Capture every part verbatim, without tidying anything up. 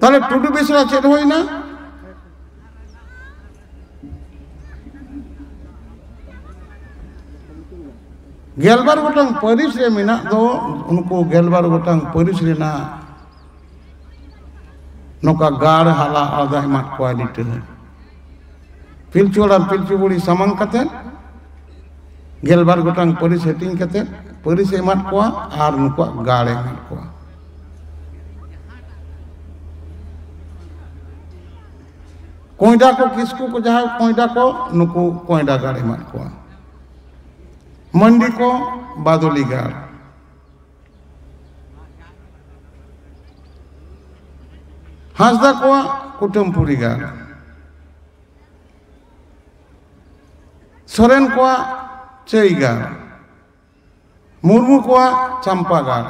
ᱛᱟᱦᱞᱮ ᱴᱩᱰᱩ ᱵᱮᱥᱨᱟ ᱪᱮᱫ ᱦᱩᱭᱱᱟ? ᱜᱮᱞᱵᱟᱨ ᱜᱚᱴᱟᱝ ᱯᱟᱹᱨᱤᱥ ᱨᱮ ᱢᱮᱱᱟᱜ ᱫᱚ, ᱩᱱᱠᱩ ᱜᱮᱞᱵᱟᱨ ᱜᱚᱴᱟᱝ ᱯᱟᱹᱨᱤᱥ ᱨᱮᱱᱟᱜ ᱱᱚᱝᱠᱟ ᱜᱟᱲ ᱦᱟᱞᱟ ᱟᱞᱟᱫᱟ ᱮᱢᱟᱫ ᱠᱚᱣᱟ ᱞᱤᱴᱟᱹ᱾ ᱯᱤᱞᱪᱩ ᱦᱟᱲᱟᱢ ᱯᱤᱞᱪᱩ ᱵᱩᱲᱦᱤ ᱥᱟᱢᱟᱝ ᱠᱟᱛᱮ, ᱜᱮᱞᱵᱟᱨ ᱜᱚᱴᱟᱝ ᱯᱟᱹᱨᱤᱥ ᱦᱟᱹᱴᱤᱧ ᱠᱟᱛᱮ ᱯᱟᱹᱨᱤᱥ ᱮ ᱮᱢᱟᱫ ᱠᱚᱣᱟ ᱟᱨ ᱱᱩᱠᱩᱣᱟᱜ ᱜᱟᱲ ᱮ ᱮᱢᱟᱫ ᱠᱚᱣᱟ᱾ ᱠᱚᱸᱭᱰᱟ ᱠᱚ, ᱠᱤᱥᱠᱩ ᱠᱚ, ᱡᱟᱦᱟᱸᱭ ᱠᱚᱸᱭᱰᱟ ᱠᱚ, ᱱᱩᱠᱩ ᱠᱚᱸᱭᱰᱟ ᱜᱟᱲ ᱮᱢᱟᱫ ᱠᱚᱣᱟ᱾ ᱢᱟᱱᱰᱤ ᱠᱚ, ᱵᱟᱫᱚᱞᱤ ᱜᱟᱲ᱾ ᱦᱟᱸᱥᱫᱟ ᱠᱚᱣᱟᱜ ᱠᱩᱴᱟᱹᱢᱯᱩᱨᱤ ᱜᱟᱲ᱾ ᱥᱚᱨᱮᱱ ᱠᱚᱣᱟᱜ ᱪᱟᱹᱭ ᱜᱟᱲ᱾ ᱢᱩᱨᱢᱩ ᱠᱚᱣᱟᱜ ᱪᱟᱢᱯᱟ ᱜᱟᱲ᱾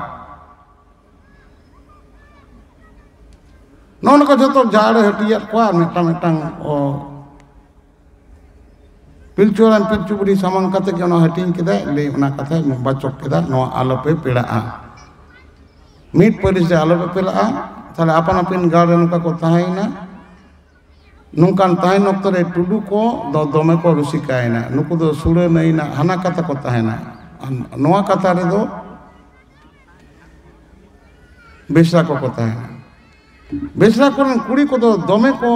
ᱱᱚᱜᱼᱚ ᱱᱚᱝᱠᱟ ᱡᱷᱚᱛᱚ ᱡᱟᱲ ᱮ ᱦᱟᱹᱴᱤᱧᱟᱫ ᱠᱚᱣᱟ, ᱟᱨ ᱢᱤᱫᱴᱟᱝ ᱢᱤᱫᱴᱟᱝ, ᱚ, ᱯᱤᱞᱪᱩ ᱦᱟᱲᱟᱢ ᱯᱤᱞᱪᱩ ᱵᱩᱲᱦᱤ ᱥᱟᱢᱟᱝ ᱠᱟᱛᱮ ᱜᱮ ᱚᱱᱟ ᱦᱟᱹᱴᱤᱧ ᱠᱮᱫᱟᱭ, ᱞᱟᱹᱭ ᱚᱱᱟ ᱠᱟᱛᱷᱟᱭ ᱵᱟᱪᱚᱠ ᱠᱮᱫᱟ, ᱱᱚᱣᱟ ᱟᱞᱚᱯᱮ ᱯᱮᱲᱟᱜᱼᱟ, ᱢᱤᱫ ᱯᱟᱹᱨᱤᱥ ᱨᱮ ᱟᱞᱚᱯᱮ ᱯᱮᱲᱟᱜᱼᱟ᱾ ᱛᱟᱦᱞᱮ ᱟᱯᱟᱱ ᱟᱹᱯᱤᱱ ᱜᱟᱲ ᱨᱮ ᱱᱚᱝᱠᱟ ᱠᱚ ᱛᱟᱦᱮᱸᱭᱮᱱᱟ᱾ ᱱᱚᱝᱠᱟᱱ ᱛᱟᱦᱮᱱ ᱚᱠᱛᱚ ᱨᱮ ᱴᱩᱰᱩ ᱠᱚ ᱫᱚ ᱫᱚᱢᱮ ᱠᱚ ᱨᱩᱥᱤᱠᱟᱭᱮᱱᱟ᱾ ᱱᱩᱠᱩ ᱫᱚ ᱥᱩᱲᱟᱹ ᱱᱟᱹᱭᱱᱟ ᱦᱟᱱᱟ ᱠᱟᱛᱷᱟ ᱠᱚ ᱛᱟᱦᱮᱱᱟ, ᱟᱨ ᱱᱚᱣᱟ ᱠᱟᱛᱷᱟ ᱨᱮᱫᱚ ᱵᱮᱥᱨᱟ ᱠᱚᱠᱚ ᱛᱟᱦᱮᱱᱟ᱾ ᱵᱮᱥᱨᱟ ᱠᱚᱨᱮᱱ ᱠᱩᱲᱤ ᱠᱚᱫᱚ ᱫᱚᱢᱮ ᱠᱚ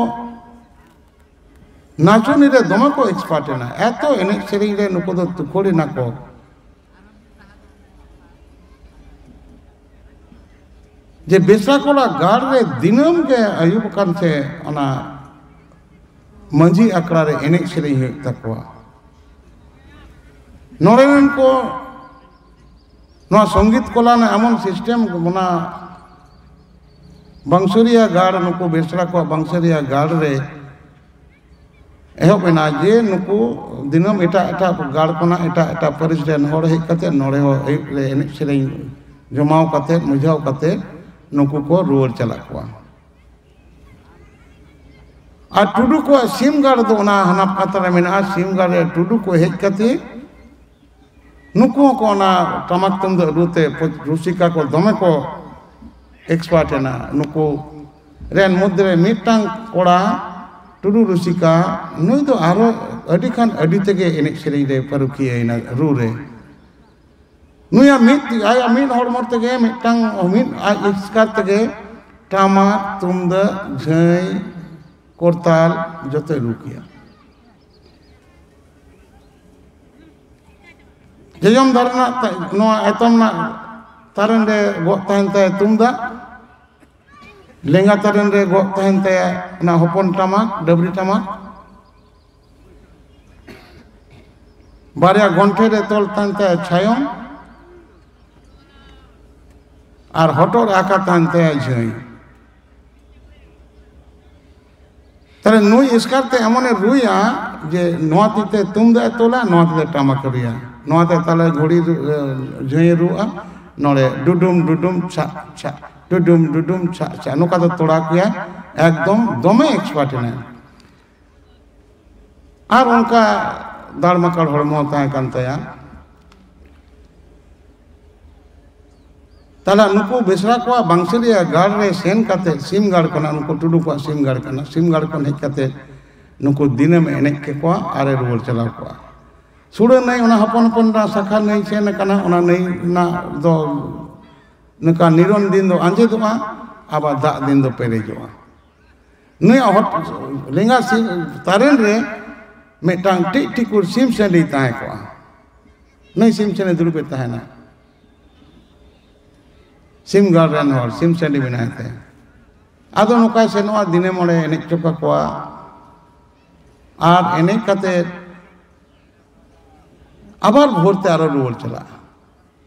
ᱱᱟᱪᱚᱱᱤ ᱨᱮ ᱫᱚᱢᱮ ᱠᱚ expert ᱮᱱᱟ, ᱮᱛᱚ ᱮᱱᱮᱡ ᱥᱮᱨᱮᱧ ᱨᱮ ᱱᱩᱠᱩ ᱫᱚ ᱛᱩᱠᱷᱚᱲ ᱮᱱᱟ ᱠᱚ᱾ ᱡᱮ ᱵᱮᱥᱨᱟ ᱠᱚᱲᱟ ᱜᱟᱲ ᱨᱮ ᱫᱤᱱᱟᱹᱢ ᱜᱮ ᱟᱹᱭᱩᱵ ᱟᱠᱟᱱ ᱥᱮ ᱚᱱᱟ ᱢᱟᱹᱡᱷᱤ ᱟᱠᱷᱲᱟ ᱨᱮ ᱮᱱᱮᱡ ᱥᱮᱨᱮᱧ ᱦᱩᱭᱩᱜ ᱛᱟᱠᱚᱣᱟ᱾ ᱱᱚᱰᱮ ᱨᱮᱱ ᱠᱚ ᱱᱚᱣᱟ ᱥᱚᱝᱜᱤᱛ ᱠᱚᱞᱟ ᱨᱮᱱᱟᱜ ᱮᱢᱚᱱ system, ᱚᱱᱟ ᱵᱟᱝᱥᱟᱹᱨᱤᱭᱟ ᱜᱟᱲ, ᱱᱩᱠᱩ ᱵᱮᱥᱨᱟ ᱠᱚᱣᱟᱜ ᱵᱟᱝᱥᱟᱹᱨᱤᱭᱟ ᱜᱟᱲ ᱨᱮ ᱮᱦᱚᱵ ᱮᱱᱟ ᱡᱮ ᱱᱩᱠᱩ ᱫᱤᱱᱟᱹᱢ ᱮᱴᱟᱜ ᱮᱴᱟᱜ ᱜᱟᱲ ᱠᱷᱚᱱᱟᱜ ᱮᱴᱟᱜ ᱮᱴᱟᱜ ᱯᱟᱹᱨᱤᱥ ᱨᱮᱱ ᱦᱚᱲ ᱦᱮᱡ ᱠᱟᱛᱮ ᱱᱚᱰᱮ ᱦᱚᱸ ᱟᱹᱭᱩᱵ ᱨᱮ ᱮᱱᱮᱡ ᱥᱮᱨᱮᱧ ᱡᱚᱢᱟᱣ ᱠᱟᱛᱮ, ᱢᱩᱡᱷᱟᱹᱣ ᱠᱟᱛᱮ ᱱᱩᱠᱩ ᱠᱚ ᱨᱩᱣᱟᱹᱲ ᱪᱟᱞᱟᱜ ᱠᱚᱣᱟ᱾ ᱟᱨ ᱴᱩᱰᱩ ᱠᱚᱣᱟᱜ ᱥᱤᱢ ᱜᱟᱲ ᱫᱚ ᱚᱱᱟ ᱦᱟᱱᱟ ᱯᱟᱛᱟ ᱨᱮ ᱢᱮᱱᱟᱜᱼᱟ᱾ ᱥᱤᱢ ᱜᱟᱲ ᱨᱮ ᱴᱩᱰᱩ ᱠᱚ ᱦᱮᱡ ᱠᱟᱛᱮ ᱱᱩᱠᱩ ᱦᱚᱸᱠᱚ ᱚᱱᱟ ᱴᱟᱢᱟᱠ ᱛᱩᱢᱫᱟᱹᱜ ᱨᱩ ᱛᱮ ᱯᱚ-, ᱨᱩᱥᱤᱠᱟ ᱠᱚ ᱫᱚᱢᱮ ᱠᱚ expert ᱮᱱᱟ᱾ ᱱᱩᱠᱩ ᱨᱮᱱ ᱢᱚᱫᱽᱫᱷᱮ ᱨᱮ ᱢᱤᱫᱴᱟᱝ ᱠᱚᱲᱟ, ᱴᱩᱰᱩ ᱨᱩᱥᱤᱠᱟ, ᱱᱩᱭ ᱫᱚ ᱟᱨᱚ ᱟᱹᱰᱤ ᱠᱷᱟᱱ ᱟᱹᱰᱤ ᱛᱮᱜᱮ ᱮᱱᱮᱡ ᱥᱮᱨᱮᱧ ᱨᱮ ᱯᱟᱹᱨᱩᱠᱷᱤᱭᱟᱹᱭᱮᱱᱟ, ᱨᱩ ᱨᱮ᱾ ᱱᱩᱭᱟᱜ ᱢᱤᱫ ᱛᱤ-, ᱟᱭᱟᱜ ᱢᱤᱫ ᱦᱚᱲᱢᱚ ᱛᱮᱜᱮ ᱢᱤᱫᱴᱟᱝ, ᱢᱤᱫ ᱟᱡ ᱮᱥᱠᱟᱨ ᱛᱮᱜᱮ ᱴᱟᱢᱟᱠ, ᱛᱩᱢᱫᱟᱹᱜ, ᱡᱷᱟᱹᱭ, ᱠᱚᱨᱛᱟᱞ ᱡᱚᱛᱚᱭ ᱨᱩ ᱠᱮᱭᱟ᱾ ᱡᱚᱡᱚᱢ ᱫᱷᱟᱨᱮ ᱨᱮᱱᱟᱜ ᱛᱟ-, ᱱᱚᱣᱟ ᱮᱛᱚᱢ ᱨᱮᱱᱟᱜ ᱛᱟᱨᱮᱱ ᱨᱮ ᱜᱚᱜ ᱛᱟᱦᱮᱱ ᱛᱟᱭᱟ ᱛᱩᱢᱫᱟᱜ, ᱞᱮᱸᱜᱟ ᱛᱟᱨᱮᱱ ᱨᱮ ᱜᱚᱜ ᱛᱟᱦᱮᱱ ᱛᱟᱭᱟ ᱚᱱᱟ ᱦᱚᱯᱚᱱ ᱴᱟᱢᱟᱠ, ᱰᱟᱹᱵᱽᱨᱤ ᱴᱟᱢᱟᱠ, ᱵᱟᱨᱭᱟ ᱜᱚᱱᱴᱷᱮ ᱨᱮ ᱛᱚᱞ ᱛᱟᱦᱮᱱ ᱛᱟᱭᱟ ᱪᱷᱟᱭᱚᱢ, ᱟᱨ ᱦᱚᱴᱚᱜ ᱨᱮ ᱟᱠᱟ ᱛᱟᱦᱮᱱ ᱛᱟᱭᱟ ᱡᱷᱟᱹᱭ᱾ ᱛᱟᱦᱞᱮ ᱱᱩᱭ ᱮᱥᱠᱟᱨ ᱛᱮ ᱮᱢᱚᱱᱮ ᱨᱩᱭᱟ ᱡᱮ ᱱᱚᱣᱟ ᱛᱤ ᱛᱮ ᱛᱩᱢᱫᱟᱜ ᱮ ᱛᱚᱞᱟ, ᱱᱚᱣᱟ ᱛᱤ ᱛᱮ ᱴᱟᱢᱟᱠ ᱮ ᱨᱩᱭᱟ, ᱱᱚᱣᱟ ᱛᱮ ᱛᱟᱦᱞᱮ ᱜᱷᱩᱲᱤ ᱨᱩ-, ᱮ, ᱡᱷᱟᱹᱭ ᱮ ᱨᱩᱣᱟ, ᱱᱚᱰᱮ ᱰᱩᱰᱩᱢ ᱰᱩᱰᱩᱢ ᱪᱷᱟᱜ ᱪᱷᱟᱜ, ᱰᱩᱰᱩᱢ ᱰᱩᱰᱩᱢ ᱪᱷᱟᱜ ᱪᱷᱟᱜ, ᱱᱚᱝᱠᱟ ᱫᱚ ᱛᱚᱲᱟᱣ ᱠᱮᱭᱟ, ᱮᱠᱫᱚᱢ ᱫᱚᱢᱮ expert ᱮᱱᱟᱭ᱾ ᱟᱨ ᱚᱱᱠᱟ ᱫᱟᱲᱢᱟᱠᱟᱲ ᱦᱚᱲᱢᱚ ᱛᱟᱦᱮᱸ ᱠᱟᱱ ᱛᱟᱭᱟ᱾ ᱛᱟᱦᱞᱮ ᱱᱩᱠᱩ ᱵᱮᱥᱨᱟ ᱠᱚᱣᱟᱜ ᱵᱟᱝᱥᱟᱹᱨᱤᱭᱟ ᱜᱟᱲ ᱨᱮ ᱥᱮᱱ ᱠᱟᱛᱮ, ᱥᱤᱢᱜᱟᱲ ᱠᱷᱚᱱᱟᱜ, ᱱᱩᱠᱩ ᱴᱩᱰᱩ ᱠᱚᱣᱟᱜ ᱥᱤᱢᱜᱟᱲ ᱠᱟᱱᱟ, ᱥᱤᱢᱜᱟᱲ ᱠᱷᱚᱱ ᱦᱮᱡ ᱠᱟᱛᱮ ᱱᱩᱠᱩ ᱫᱤᱱᱟᱹᱢ ᱮ ᱮᱱᱮᱡ ᱠᱮᱠᱚᱣᱟ ᱟᱨ ᱮ ᱨᱩᱣᱟᱹᱲ ᱪᱟᱞᱟᱣ ᱠᱚᱣᱟ᱾ ᱥᱩᱲᱟᱹ ᱱᱟᱹᱭ, ᱚᱱᱟ ᱦᱚᱯᱚᱱ ᱦᱚᱯᱚᱱ ᱨᱮᱱᱟᱜ ᱥᱟᱠᱷᱟ ᱱᱟᱹᱭ ᱥᱮᱱ ᱟᱠᱟᱱᱟ, ᱚᱱᱟ ᱱᱟᱹᱭ ᱨᱮᱱᱟᱜ ᱫᱚ ᱱᱚᱝᱠᱟ ᱱᱤᱨᱚᱱ ᱫᱤᱱ ᱫᱚ ᱟᱸᱡᱮᱫᱚᱜᱼᱟ, ᱟᱵᱟᱨ ᱫᱟᱜ ᱫᱤᱱ ᱫᱚ ᱯᱮᱨᱮᱡᱚᱜᱼᱟ᱾ ᱱᱩᱭᱟᱜ ᱦᱚᱴ-, ᱞᱮᱸᱜᱟ ᱥᱤᱢ, ᱛᱟᱨᱮᱱ ᱨᱮ ᱢᱤᱫᱴᱟᱝ ᱴᱤᱡ ᱴᱤᱠᱩᱨ ᱥᱤᱢ ᱥᱟᱺᱰᱤ ᱛᱟᱦᱮᱸ ᱠᱚᱜᱼᱟ᱾ ᱱᱩᱭ ᱥᱤᱢ ᱥᱟᱺᱰᱤ ᱫᱩᱲᱩᱵ ᱮ ᱛᱟᱦᱮᱱᱟ᱾ ᱥᱤᱢᱜᱟᱲ ᱨᱮᱱ ᱦᱚᱲ, ᱥᱤᱢ ᱥᱟᱺᱰᱤ ᱢᱮᱱᱟᱭ ᱛᱮ᱾ ᱟᱫᱚ ᱱᱚᱝᱠᱟᱭ ᱥᱮᱱᱚᱜᱼᱟ, ᱫᱤᱱᱮ ᱢᱚᱬᱮ ᱮᱱᱮᱡ ᱦᱚᱪᱚ ᱠᱟᱠᱚᱣᱟ᱾ ᱟᱨ ᱮᱱᱮᱡ ᱠᱟᱛᱮ ᱟᱵᱟᱨ ᱵᱷᱳᱨ ᱛᱮ ᱟᱨᱚ ᱨᱩᱣᱟᱹᱲ ᱪᱟᱞᱟᱜᱼᱟ᱾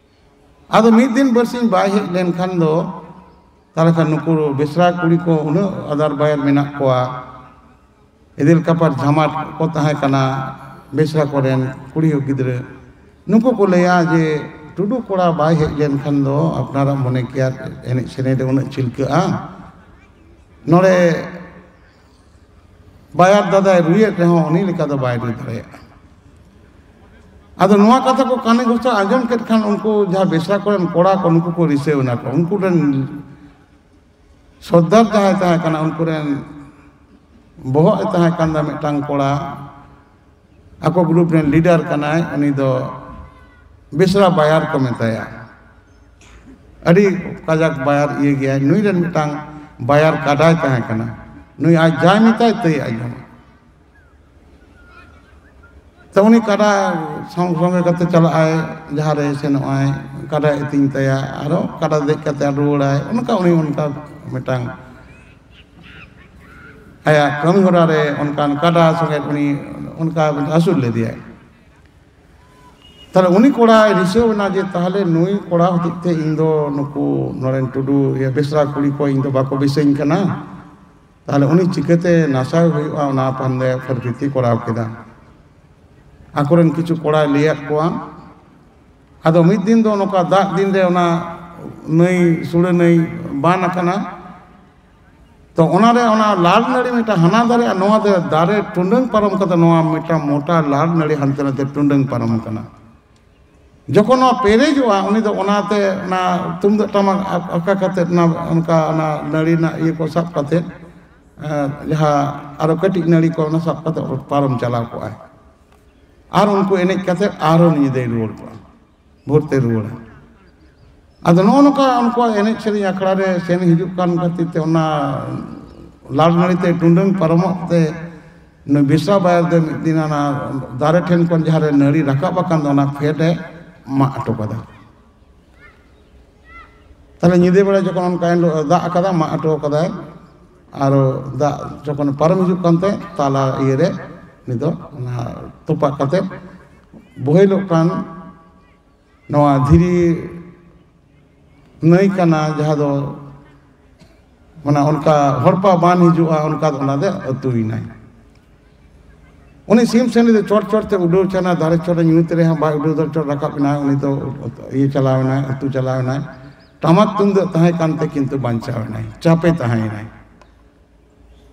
ᱟᱫᱚ ᱢᱤᱫ ᱫᱤᱱ ᱵᱟᱨᱥᱤᱧ ᱵᱟᱭ ᱦᱮᱡ ᱞᱮᱱᱠᱷᱟᱱ ᱫᱚ, ᱛᱟᱦᱚᱞᱮ ᱠᱷᱟᱱ ᱱᱩᱠᱩ ᱵᱮᱥᱨᱟ ᱠᱩᱲᱤ ᱠᱚ ᱩᱱᱟᱹᱜ ᱟᱫᱟᱨ ᱵᱟᱭᱟᱨ ᱢᱮᱱᱟᱜ ᱠᱚᱣᱟ, ᱮᱫᱮᱞ ᱠᱟᱯᱟᱨ ᱡᱷᱟᱢᱟᱴ ᱠᱚ ᱛᱟᱦᱮᱸ ᱠᱟᱱᱟ ᱵᱮᱥᱨᱟ ᱠᱚᱨᱮᱱ ᱠᱩᱲᱤ ᱜᱤᱫᱽᱨᱟᱹ᱾ ᱱᱩᱠᱩ ᱠᱚ ᱞᱟᱹᱭᱟ ᱡᱮ, "ᱴᱩᱰᱩ ᱠᱚᱲᱟ ᱵᱟᱭ ᱦᱮᱡ ᱞᱮᱱᱠᱷᱟᱱ ᱫᱚ ᱟᱯᱱᱟᱨᱟᱜ ᱢᱚᱱᱮ ᱠᱮᱭᱟ ᱮᱱᱮᱡ ᱥᱮᱨᱮᱧ ᱨᱮ ᱩᱱᱟᱹᱜ ᱪᱤᱞᱠᱟᱹᱜᱼᱟ, ᱱᱚᱰᱮ ᱵᱟᱭᱟᱨ ᱫᱟᱫᱟᱭ ᱨᱩᱭᱮᱫ ᱨᱮᱦᱚᱸ ᱩᱱᱤ ᱞᱮᱠᱟ ᱫᱚ ᱵᱟᱭ ᱨᱩ ᱫᱟᱲᱮᱭᱟᱜᱼᱟ᱾" ᱟᱫᱚ ᱱᱚᱣᱟ ᱠᱟᱛᱷᱟ ᱠᱚ ᱠᱟᱹᱱᱤ ᱜᱷᱳᱥᱟᱞ ᱟᱸᱡᱚᱢ ᱠᱮᱫ ᱠᱷᱟᱱ ᱩᱱᱠᱩ ᱡᱟᱦᱟᱸ ᱵᱮᱥᱨᱟ ᱠᱚᱨᱮᱱ ᱠᱚᱲᱟ ᱠᱚ, ᱱᱩᱠᱩ ᱠᱚ ᱨᱤᱥᱟᱹᱣ ᱮᱱᱟ ᱠᱚ᱾ ᱩᱱᱠᱩ ᱨᱮᱱ ᱥᱚᱨᱫᱟᱨ ᱡᱟᱦᱟᱸᱭ ᱛᱟᱦᱮᱸ ᱠᱟᱱᱟ, ᱩᱱᱠᱩ ᱨᱮᱱ ᱵᱚᱦᱚᱜ ᱮ ᱛᱟᱦᱮᱸ ᱠᱟᱱ ᱫᱚ ᱢᱤᱫᱴᱟᱝ ᱠᱚᱲᱟ, ᱟᱠᱚ ᱜᱨᱩᱯ ᱨᱮᱱ ᱞᱤᱰᱟᱨ ᱠᱟᱱᱟᱭ, ᱩᱱᱤ ᱫᱚ ᱵᱮᱥᱨᱟ ᱵᱟᱭᱟᱨ ᱠᱚ ᱢᱮᱛᱟᱭᱟ᱾ ᱟᱹᱰᱤ ᱠᱟᱡᱟᱠ ᱵᱟᱭᱟᱨ ᱤᱭᱟᱹ ᱜᱮᱭᱟᱭ᱾ ᱱᱩᱭ ᱨᱮᱱ ᱢᱤᱫᱴᱟᱝ ᱵᱟᱭᱟᱨ ᱠᱟᱰᱟᱭ ᱛᱟᱦᱮᱸ ᱠᱟᱱᱟ᱾ ᱱᱩᱭ ᱟᱡ ᱡᱟᱭ ᱢᱮᱛᱟᱭ ᱛᱟᱹᱭ ᱟᱸᱡᱚᱢᱟ᱾ ᱛᱚ ᱩᱱᱤ ᱠᱟᱰᱟ ᱥᱚᱝ-, ᱥᱚᱸᱜᱮ ᱠᱟᱛᱮ ᱪᱟᱞᱟᱜᱼᱟᱭ, ᱡᱟᱦᱟᱸ ᱨᱮ ᱥᱮᱱᱚᱜᱼᱟᱭ, ᱠᱟᱰᱟᱭ ᱟᱹᱛᱤᱧ ᱛᱟᱭᱟ, ᱟᱨᱚ ᱠᱟᱰᱟ ᱫᱮᱡ ᱠᱟᱛᱮ ᱨᱩᱣᱟᱹᱲᱟᱭ᱾ ᱚᱱᱠᱟ ᱩᱱᱤ ᱚᱱᱠᱟ ᱢᱤᱫᱴᱟᱝ ᱟᱭᱟᱜ ᱠᱟᱹᱢᱤ ᱦᱚᱨᱟ ᱨᱮ ᱚᱱᱠᱟᱱ ᱠᱟᱰᱟ ᱥᱚᱸᱜᱮ ᱩᱱᱤ ᱚᱱᱠᱟ ᱟᱹᱥᱩᱞ ᱞᱮᱫᱮᱭᱟᱭ᱾ ᱛᱟᱦᱞᱮ ᱩᱱᱤ ᱠᱚᱲᱟᱭ ᱨᱤᱥᱟᱹᱣ ᱮᱱᱟ ᱡᱮ, ᱛᱟᱦᱞᱮ ᱱᱩᱭ ᱠᱚᱲᱟ ᱦᱚᱛᱮᱡ ᱛᱮ ᱤᱧ ᱫᱚ ᱱᱩᱠᱩ ᱱᱚᱨᱮᱱ ᱴᱩᱰᱩ, ᱤᱭᱟᱹ, ᱵᱮᱥᱨᱟ ᱠᱩᱲᱤ ᱠᱚ ᱤᱧ ᱫᱚ ᱵᱟᱠᱚ ᱵᱮᱥᱟᱹᱧ ᱠᱟᱱᱟ᱾ ᱛᱟᱦᱞᱮ ᱩᱱᱤ ᱪᱤᱠᱟᱹᱛᱮ ᱱᱟᱥᱟᱣ ᱦᱩᱭᱩᱜᱼᱟ, ᱚᱱᱟ ᱯᱟᱱᱛᱮ ᱯᱷᱟᱹᱨᱯᱤᱛᱤ ᱠᱚᱨᱟᱣ ᱠᱮᱫᱟ᱾ ᱟᱠᱚᱨᱮᱱ ᱠᱤᱪᱷᱩ ᱠᱚᱲᱟᱭ ᱞᱟᱹᱭᱟᱫ ᱠᱚᱣᱟ᱾ ᱟᱫᱚ ᱢᱤᱫ ᱫᱤᱱ ᱫᱚ ᱱᱚᱝᱠᱟ ᱫᱟᱜ ᱫᱤᱱ ᱨᱮ ᱚᱱᱟ ᱱᱟᱹᱭ, ᱥᱩᱲᱟᱹ ᱱᱟᱹᱭ ᱵᱟᱱ ᱟᱠᱟᱱᱟ᱾ ᱛᱚ ᱚᱱᱟᱨᱮ ᱚᱱᱟ ᱞᱟᱲ ᱱᱟᱹᱲᱤ ᱢᱤᱫᱴᱟᱝ ᱦᱟᱱᱟ ᱫᱟᱨᱮ ᱟᱨ ᱱᱚᱣᱟ ᱫᱟᱨᱮ, ᱫᱟᱨᱮ ᱴᱩᱸᱰᱟᱹᱝ ᱯᱟᱨᱚᱢ ᱠᱟᱛᱮ ᱱᱚᱣᱟ ᱢᱤᱫᱴᱟᱝ ᱢᱚᱴᱟ ᱞᱟᱲ ᱱᱟᱹᱲᱤ ᱦᱟᱱᱛᱮ ᱱᱟᱛᱮ ᱴᱩᱸᱰᱟᱹᱝ ᱯᱟᱨᱚᱢ ᱟᱠᱟᱱᱟ᱾ ᱡᱚᱠᱷᱚᱱ ᱱᱚᱣᱟ ᱯᱮᱨᱮᱡᱚᱜᱼᱟ, ᱩᱱᱤ ᱫᱚ ᱚᱱᱟᱛᱮ ᱚᱱᱟ ᱛᱩᱢᱫᱟᱹᱜ ᱴᱟᱢᱟᱠ ᱟ-, ᱟᱠᱟ ᱠᱟᱛᱮ ᱚᱱᱟ, ᱚᱱᱠᱟ ᱚᱱᱟ ᱱᱟᱹᱲᱤ ᱨᱮᱱᱟᱜ ᱤᱭᱟᱹ ᱠᱚ ᱥᱟᱵ ᱠᱟᱛᱮ, ᱮᱸ, ᱡᱟᱦᱟᱸ ᱟᱨᱚ ᱠᱟᱹᱴᱤᱡ ᱱᱟᱹᱲᱤ ᱠᱚ ᱚᱱᱟ ᱥᱟᱵ ᱠᱟᱛᱮ ᱯᱟᱨᱚᱢ ᱪᱟᱞᱟᱣ ᱠᱚᱜᱼᱟᱭ᱾ ᱟᱨ ᱩᱱᱠᱩ ᱮᱱᱮᱡ ᱠᱟᱛᱮ ᱟᱨᱦᱚᱸ ᱧᱤᱫᱟᱹᱭ ᱨᱩᱣᱟᱹᱲ ᱠᱚᱜᱼᱟ, ᱵᱷᱳᱨ ᱛᱮ ᱨᱩᱣᱟᱹᱲᱟ᱾ ᱟᱫᱚ ᱱᱚᱜᱼᱚ ᱱᱚᱝᱠᱟ ᱩᱱᱠᱩᱣᱟᱜ ᱮᱱᱮᱡ ᱥᱮᱨᱮᱧ ᱟᱠᱷᱲᱟ ᱨᱮ ᱥᱮᱱ ᱦᱤᱡᱩᱜ ᱠᱟᱱ ᱠᱷᱟᱹᱛᱤᱨ ᱛᱮ ᱚᱱᱟ ᱞᱟᱲ ᱱᱟᱹᱲᱤ ᱛᱮ ᱴᱩᱸᱰᱟᱹᱝ ᱯᱟᱨᱚᱢᱚᱜ ᱛᱮ ᱱᱩᱭ ᱵᱮᱥᱨᱟ ᱵᱟᱭᱟᱨ ᱫᱚ ᱢᱤᱫ ᱫᱤᱱ ᱚᱱᱟ ᱫᱟᱨᱮ ᱴᱷᱮᱱ ᱠᱷᱚᱱ ᱡᱟᱦᱟᱸ ᱨᱮ ᱱᱟᱹᱲᱤ ᱨᱟᱠᱟᱵ ᱟᱠᱟᱱ ᱫᱚ, ᱚᱱᱟ ᱯᱷᱮᱰ ᱮ ᱢᱟᱜ ᱦᱚᱴᱚ ᱠᱟᱫᱟ᱾ ᱛᱟᱦᱞᱮ ᱧᱤᱫᱟᱹ ᱵᱮᱲᱟ ᱡᱚᱠᱷᱚᱱ ᱚᱱᱠᱟ ᱮᱱ ᱦᱤᱞᱳᱜ ᱫᱟᱜ ᱟᱠᱟᱫᱟ, ᱢᱟᱜ ᱦᱚᱴᱚ ᱠᱟᱫᱟᱭ, ᱟᱨᱚ ᱫᱟᱜ ᱡᱚᱠᱷᱚᱱ ᱯᱟᱨᱚᱢ ᱦᱤᱡᱩᱜ ᱠᱟᱱ ᱛᱮ ᱛᱟᱞᱟ ᱤᱭᱟᱹ ᱨᱮ ᱩᱱᱤ ᱫᱚ ᱚᱱᱟ ᱛᱚᱯᱟᱜ ᱠᱟᱛᱮ ᱵᱚᱦᱮᱞᱚᱜ ᱠᱟᱱ ᱱᱚᱣᱟ ᱫᱷᱤᱨᱤ ᱱᱟᱹᱭ ᱠᱟᱱᱟ, ᱡᱟᱦᱟᱸ ᱫᱚ ᱢᱟᱱᱮ ᱚᱱᱠᱟ ᱦᱚᱲᱯᱟ ᱵᱟᱱ ᱦᱤᱡᱩᱜᱼᱟ, ᱚᱱᱠᱟ ᱫᱚ ᱚᱱᱟ ᱫᱚ ᱟᱹᱛᱩᱭᱮᱱᱟᱭ᱾ ᱩᱱᱤ ᱥᱤᱢ ᱥᱟᱺᱰᱤ ᱫᱚ ᱪᱚᱴ ᱪᱚᱴ ᱛᱮ ᱩᱰᱟᱹᱣ ᱪᱟᱱᱟ, ᱫᱟᱨᱮ ᱪᱚᱴ ᱨᱮ ᱧᱩᱛ ᱨᱮᱦᱚᱸ ᱵᱟᱭ ᱩᱰᱟᱹᱣ ᱫᱟᱲᱮ, ᱪᱚᱴ ᱨᱟᱠᱟᱵ ᱮᱱᱟᱭ, ᱩᱱᱤ ᱫᱚ ᱤᱭᱟᱹ ᱪᱟᱞᱟᱣ ᱮᱱᱟᱭ, ᱟᱹᱛᱩ ᱪᱟᱞᱟᱣ ᱮᱱᱟᱭ᱾ ᱴᱟᱢᱟᱠ ᱛᱩᱢᱫᱟᱹᱜ ᱛᱟᱦᱮᱸ ᱠᱟᱱᱛᱮ ᱠᱤᱱᱛᱩ ᱵᱟᱧᱪᱟᱣ ᱮᱱᱟᱭ, ᱪᱟᱯᱮ ᱛᱟᱦᱮᱸ ᱮᱱᱟᱭ᱾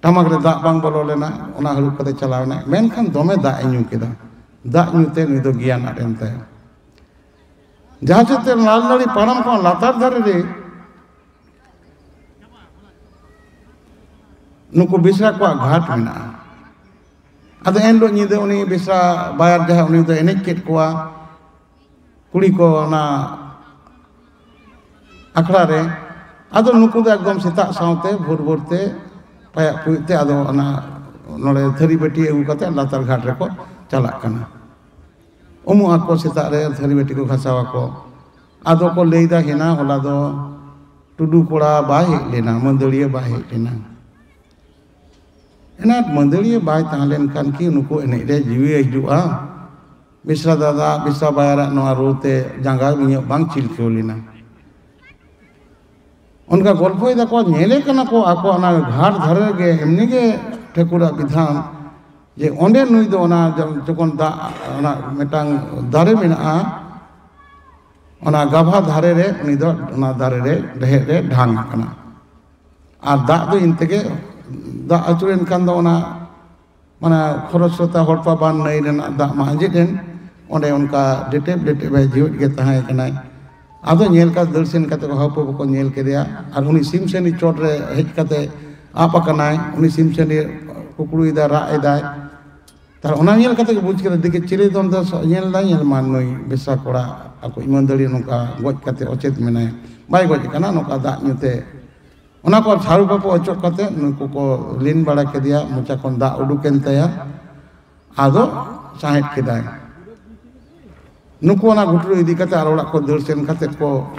ᱴᱟᱢᱟᱠ ᱨᱮ ᱫᱟᱜ ᱵᱟᱝ ᱵᱚᱞᱚ ᱞᱮᱱᱟ, ᱚᱱᱟ ᱦᱟᱹᱨᱩᱵ ᱠᱟᱛᱮ ᱪᱟᱞᱟᱣ ᱮᱱᱟᱭ, ᱢᱮᱱᱠᱷᱟᱱ ᱫᱚᱢᱮ ᱫᱟᱜ ᱮ ᱧᱩ ᱠᱮᱫᱟ᱾ ᱫᱟᱜ ᱧᱩ ᱛᱮ ᱱᱩᱭ ᱫᱚ ᱜᱮᱭᱟᱱ ᱟᱫ ᱮᱱ ᱛᱟᱭᱟ᱾ ᱡᱟᱦᱟᱸ ᱪᱮᱫ ᱛᱮ ᱞᱟᱞ ᱱᱟᱹᱲᱤ ᱯᱟᱨᱚᱢ ᱠᱷᱚᱱ ᱞᱟᱛᱟᱨ ᱫᱷᱟᱨᱮ ᱨᱮ ᱱᱩᱠᱩ ᱵᱮᱥᱨᱟ ᱠᱚᱣᱟᱜ ᱜᱷᱟᱴ ᱢᱮᱱᱟᱜᱼᱟ᱾ ᱟᱫᱚ ᱮᱱᱦᱤᱞᱳᱜ ᱧᱤᱫᱟᱹ ᱩᱱᱤ ᱵᱮᱥᱨᱟ ᱵᱟᱭᱟᱨ ᱡᱟᱦᱟᱸᱭ, ᱩᱱᱤ ᱫᱚ ᱮᱱᱮᱡ ᱠᱮᱫ ᱠᱚᱣᱟ ᱠᱩᱲᱤ ᱠᱚ ᱚᱱᱟ ᱟᱠᱷᱲᱟ ᱨᱮ᱾ ᱟᱫᱚ ᱱᱩᱠᱩ ᱫᱚ ᱮᱠᱫᱚᱢ ᱥᱮᱛᱟᱜ ᱥᱟᱶᱛᱮ ᱵᱷᱳᱨ ᱵᱷᱳᱨ ᱛᱮ ᱯᱟᱭᱟᱜ ᱯᱩᱭᱩᱜ ᱛᱮ ᱟᱫᱚ ᱚᱱᱟ ᱱᱚᱰᱮ ᱛᱷᱟᱹᱨᱤ ᱵᱟᱹᱴᱤ ᱟᱹᱜᱩ ᱠᱟᱛᱮ ᱞᱟᱛᱟᱨ ᱜᱷᱟᱴ ᱨᱮᱠᱚ ᱪᱟᱞᱟᱜ ᱠᱟᱱᱟ᱾ ᱩᱢᱩᱜ ᱟᱠᱚ, ᱥᱮᱛᱟᱜ ᱨᱮ ᱛᱷᱟᱹᱨᱤ ᱵᱟᱹᱴᱤ ᱠᱚ ᱜᱷᱟᱥᱟᱣ ᱟᱠᱚ᱾ ᱟᱫᱚ ᱠᱚ ᱞᱟᱹᱭᱫᱟ, ᱦᱮᱱᱟ ᱦᱚᱞᱟ ᱫᱚ ᱴᱩᱰᱩ ᱠᱚᱲᱟ ᱵᱟᱭ ᱦᱮᱡ ᱞᱮᱱᱟ, ᱢᱟᱹᱫᱟᱹᱲᱤᱭᱟᱹ ᱵᱟᱭ ᱦᱮᱡ ᱞᱮᱱᱟ᱾ ᱮᱱᱟᱴ ᱢᱟᱹᱫᱟᱹᱲᱤᱭᱟᱹ ᱵᱟᱭ ᱛᱟᱦᱮᱸ ᱞᱮᱱᱠᱷᱟᱱ ᱠᱤ ᱱᱩᱠᱩ ᱮᱱᱮᱡ ᱨᱮ ᱡᱤᱣᱤ ᱦᱤᱡᱩᱜᱼᱟ? ᱵᱮᱥᱨᱟ ᱫᱟᱫᱟ, ᱵᱮᱥᱨᱟ ᱵᱟᱭᱟᱨᱟᱜ ᱱᱚᱣᱟ ᱨᱩ ᱛᱮ ᱡᱟᱸᱜᱟ ᱤᱧᱟᱹᱜ ᱵᱟᱝ ᱪᱤᱞᱠᱟᱹᱣ ᱞᱮᱱᱟ᱾ ᱚᱱᱠᱟ ᱜᱚᱞᱯᱷᱚᱭ ᱫᱟᱠᱚ, ᱧᱮᱞᱮ ᱠᱟᱱᱟ ᱠᱚ ᱟᱠᱚ ᱚᱱᱟ ᱜᱷᱟᱴ ᱫᱷᱟᱨᱮ ᱨᱮᱜᱮ ᱮᱢᱱᱤ ᱜᱮ ᱴᱷᱟᱹᱠᱩᱨᱟᱜ ᱵᱤᱫᱷᱟᱱ, ᱡᱮ ᱚᱸᱰᱮ ᱱᱩᱭ ᱫᱚ ᱚᱱᱟ ᱡᱚ-, ᱡᱚᱠᱷᱚᱱ ᱫᱟᱜ, ᱚᱱᱟ ᱢᱤᱫᱴᱟᱝ ᱫᱟᱨᱮ ᱢᱮᱱᱟᱜᱼᱟ, ᱚᱱᱟ ᱜᱟᱵᱷᱟ ᱫᱷᱟᱨᱮ ᱨᱮ ᱩᱱᱤ ᱫᱚ ᱚᱱᱟ ᱫᱟᱨᱮ ᱨᱮ ᱨᱮᱦᱮᱫ ᱨᱮ ᱰᱷᱟᱝ ᱟᱠᱟᱱᱟ᱾ ᱟᱨ ᱫᱟᱜ ᱫᱚ ᱤᱱ ᱛᱮᱜᱮ, ᱫᱟᱜ ᱟᱹᱪᱩᱨᱮᱱ ᱠᱷᱟᱱ ᱫᱚ ᱚᱱᱟ, ᱢᱟᱱᱮ, ᱠᱷᱚᱨᱚᱥᱨᱳᱛᱟ ᱦᱚᱲᱯᱟ ᱵᱟᱱ ᱱᱟᱹᱭ ᱨᱮᱱᱟᱜ ᱫᱟᱜ ᱢᱟ ᱟᱸᱡᱮᱫ ᱮᱱ, ᱚᱸᱰᱮ ᱚᱱᱠᱟ ᱰᱮᱴᱮᱵ ᱰᱮᱴᱮᱵ ᱮ ᱡᱤᱣᱮᱫ ᱜᱮ ᱛᱟᱦᱮᱸ ᱠᱟᱱᱟᱭ᱾ ᱟᱫᱚ ᱧᱮᱞ ᱠᱟᱛᱮ ᱫᱟᱹᱲ ᱥᱮᱱ ᱠᱟᱛᱮ ᱠᱚ ᱦᱟᱹᱯᱟᱹ ᱵᱟᱠᱚ ᱧᱮᱞ ᱠᱮᱫᱮᱭᱟ᱾ ᱟᱨ ᱩᱱᱤ ᱥᱤᱢᱥᱟᱹᱱᱤ ᱪᱚᱴ ᱨᱮ ᱦᱮᱡ ᱠᱟᱛᱮ ᱟᱵ ᱟᱠᱟᱱᱟᱭ, ᱩᱱᱤ ᱥᱤᱢᱥᱟᱹᱱᱤ ᱠᱩᱠᱲᱩᱭᱮᱫᱟᱭ, ᱨᱟᱜ ᱮᱫᱟᱭ᱾ ᱛᱟᱦᱞᱮ ᱚᱱᱟ ᱧᱮᱞ ᱠᱟᱛᱮ ᱜᱮ ᱵᱩᱡᱽ ᱠᱮᱫᱟ, ᱫᱮᱠᱷᱤ ᱪᱤᱞᱤ ᱫᱚ ᱚᱱᱛᱮ ᱧᱮᱞ ᱫᱟᱭ, ᱧᱮᱞ ᱢᱟ ᱱᱩᱭ ᱵᱮᱥᱨᱟ ᱠᱚᱲᱟ ᱟᱠᱚ ᱤᱢᱟᱹᱱᱫᱟᱹᱲᱤ ᱱᱚᱝᱠᱟ ᱜᱚᱡ ᱠᱟᱛᱮ ᱚᱪᱮᱛ ᱢᱮᱱᱟᱭ, ᱵᱟᱭ ᱜᱚᱡ ᱟᱠᱟᱱᱟ, ᱱᱚᱝᱠᱟ ᱫᱟᱜ ᱧᱩᱛᱮ᱾ ᱚᱱᱟ ᱠᱚ ᱥᱟᱹᱨᱩ ᱯᱟᱹᱯᱩ ᱚᱪᱚᱜ ᱠᱟᱛᱮ ᱱᱩᱠᱩ ᱠᱚ ᱞᱤᱱ ᱵᱟᱲᱟ ᱠᱮᱫᱮᱭᱟ, ᱢᱚᱪᱟ ᱠᱷᱚᱱ ᱫᱟᱜ ᱩᱰᱩᱠᱮᱱ ᱛᱟᱭᱟ, ᱟᱫᱚ ᱥᱟᱸᱦᱮᱫ ᱠᱮᱫᱟᱭ᱾ ᱱᱩᱠᱩ ᱚᱱᱟ ᱜᱷᱩᱴᱩ ᱤᱫᱤ ᱠᱟᱛᱮ ᱟᱨ ᱚᱲᱟᱜ ᱠᱚ ᱫᱟᱹᱲ ᱥᱮᱱ ᱠᱟᱛᱮ ᱠᱚ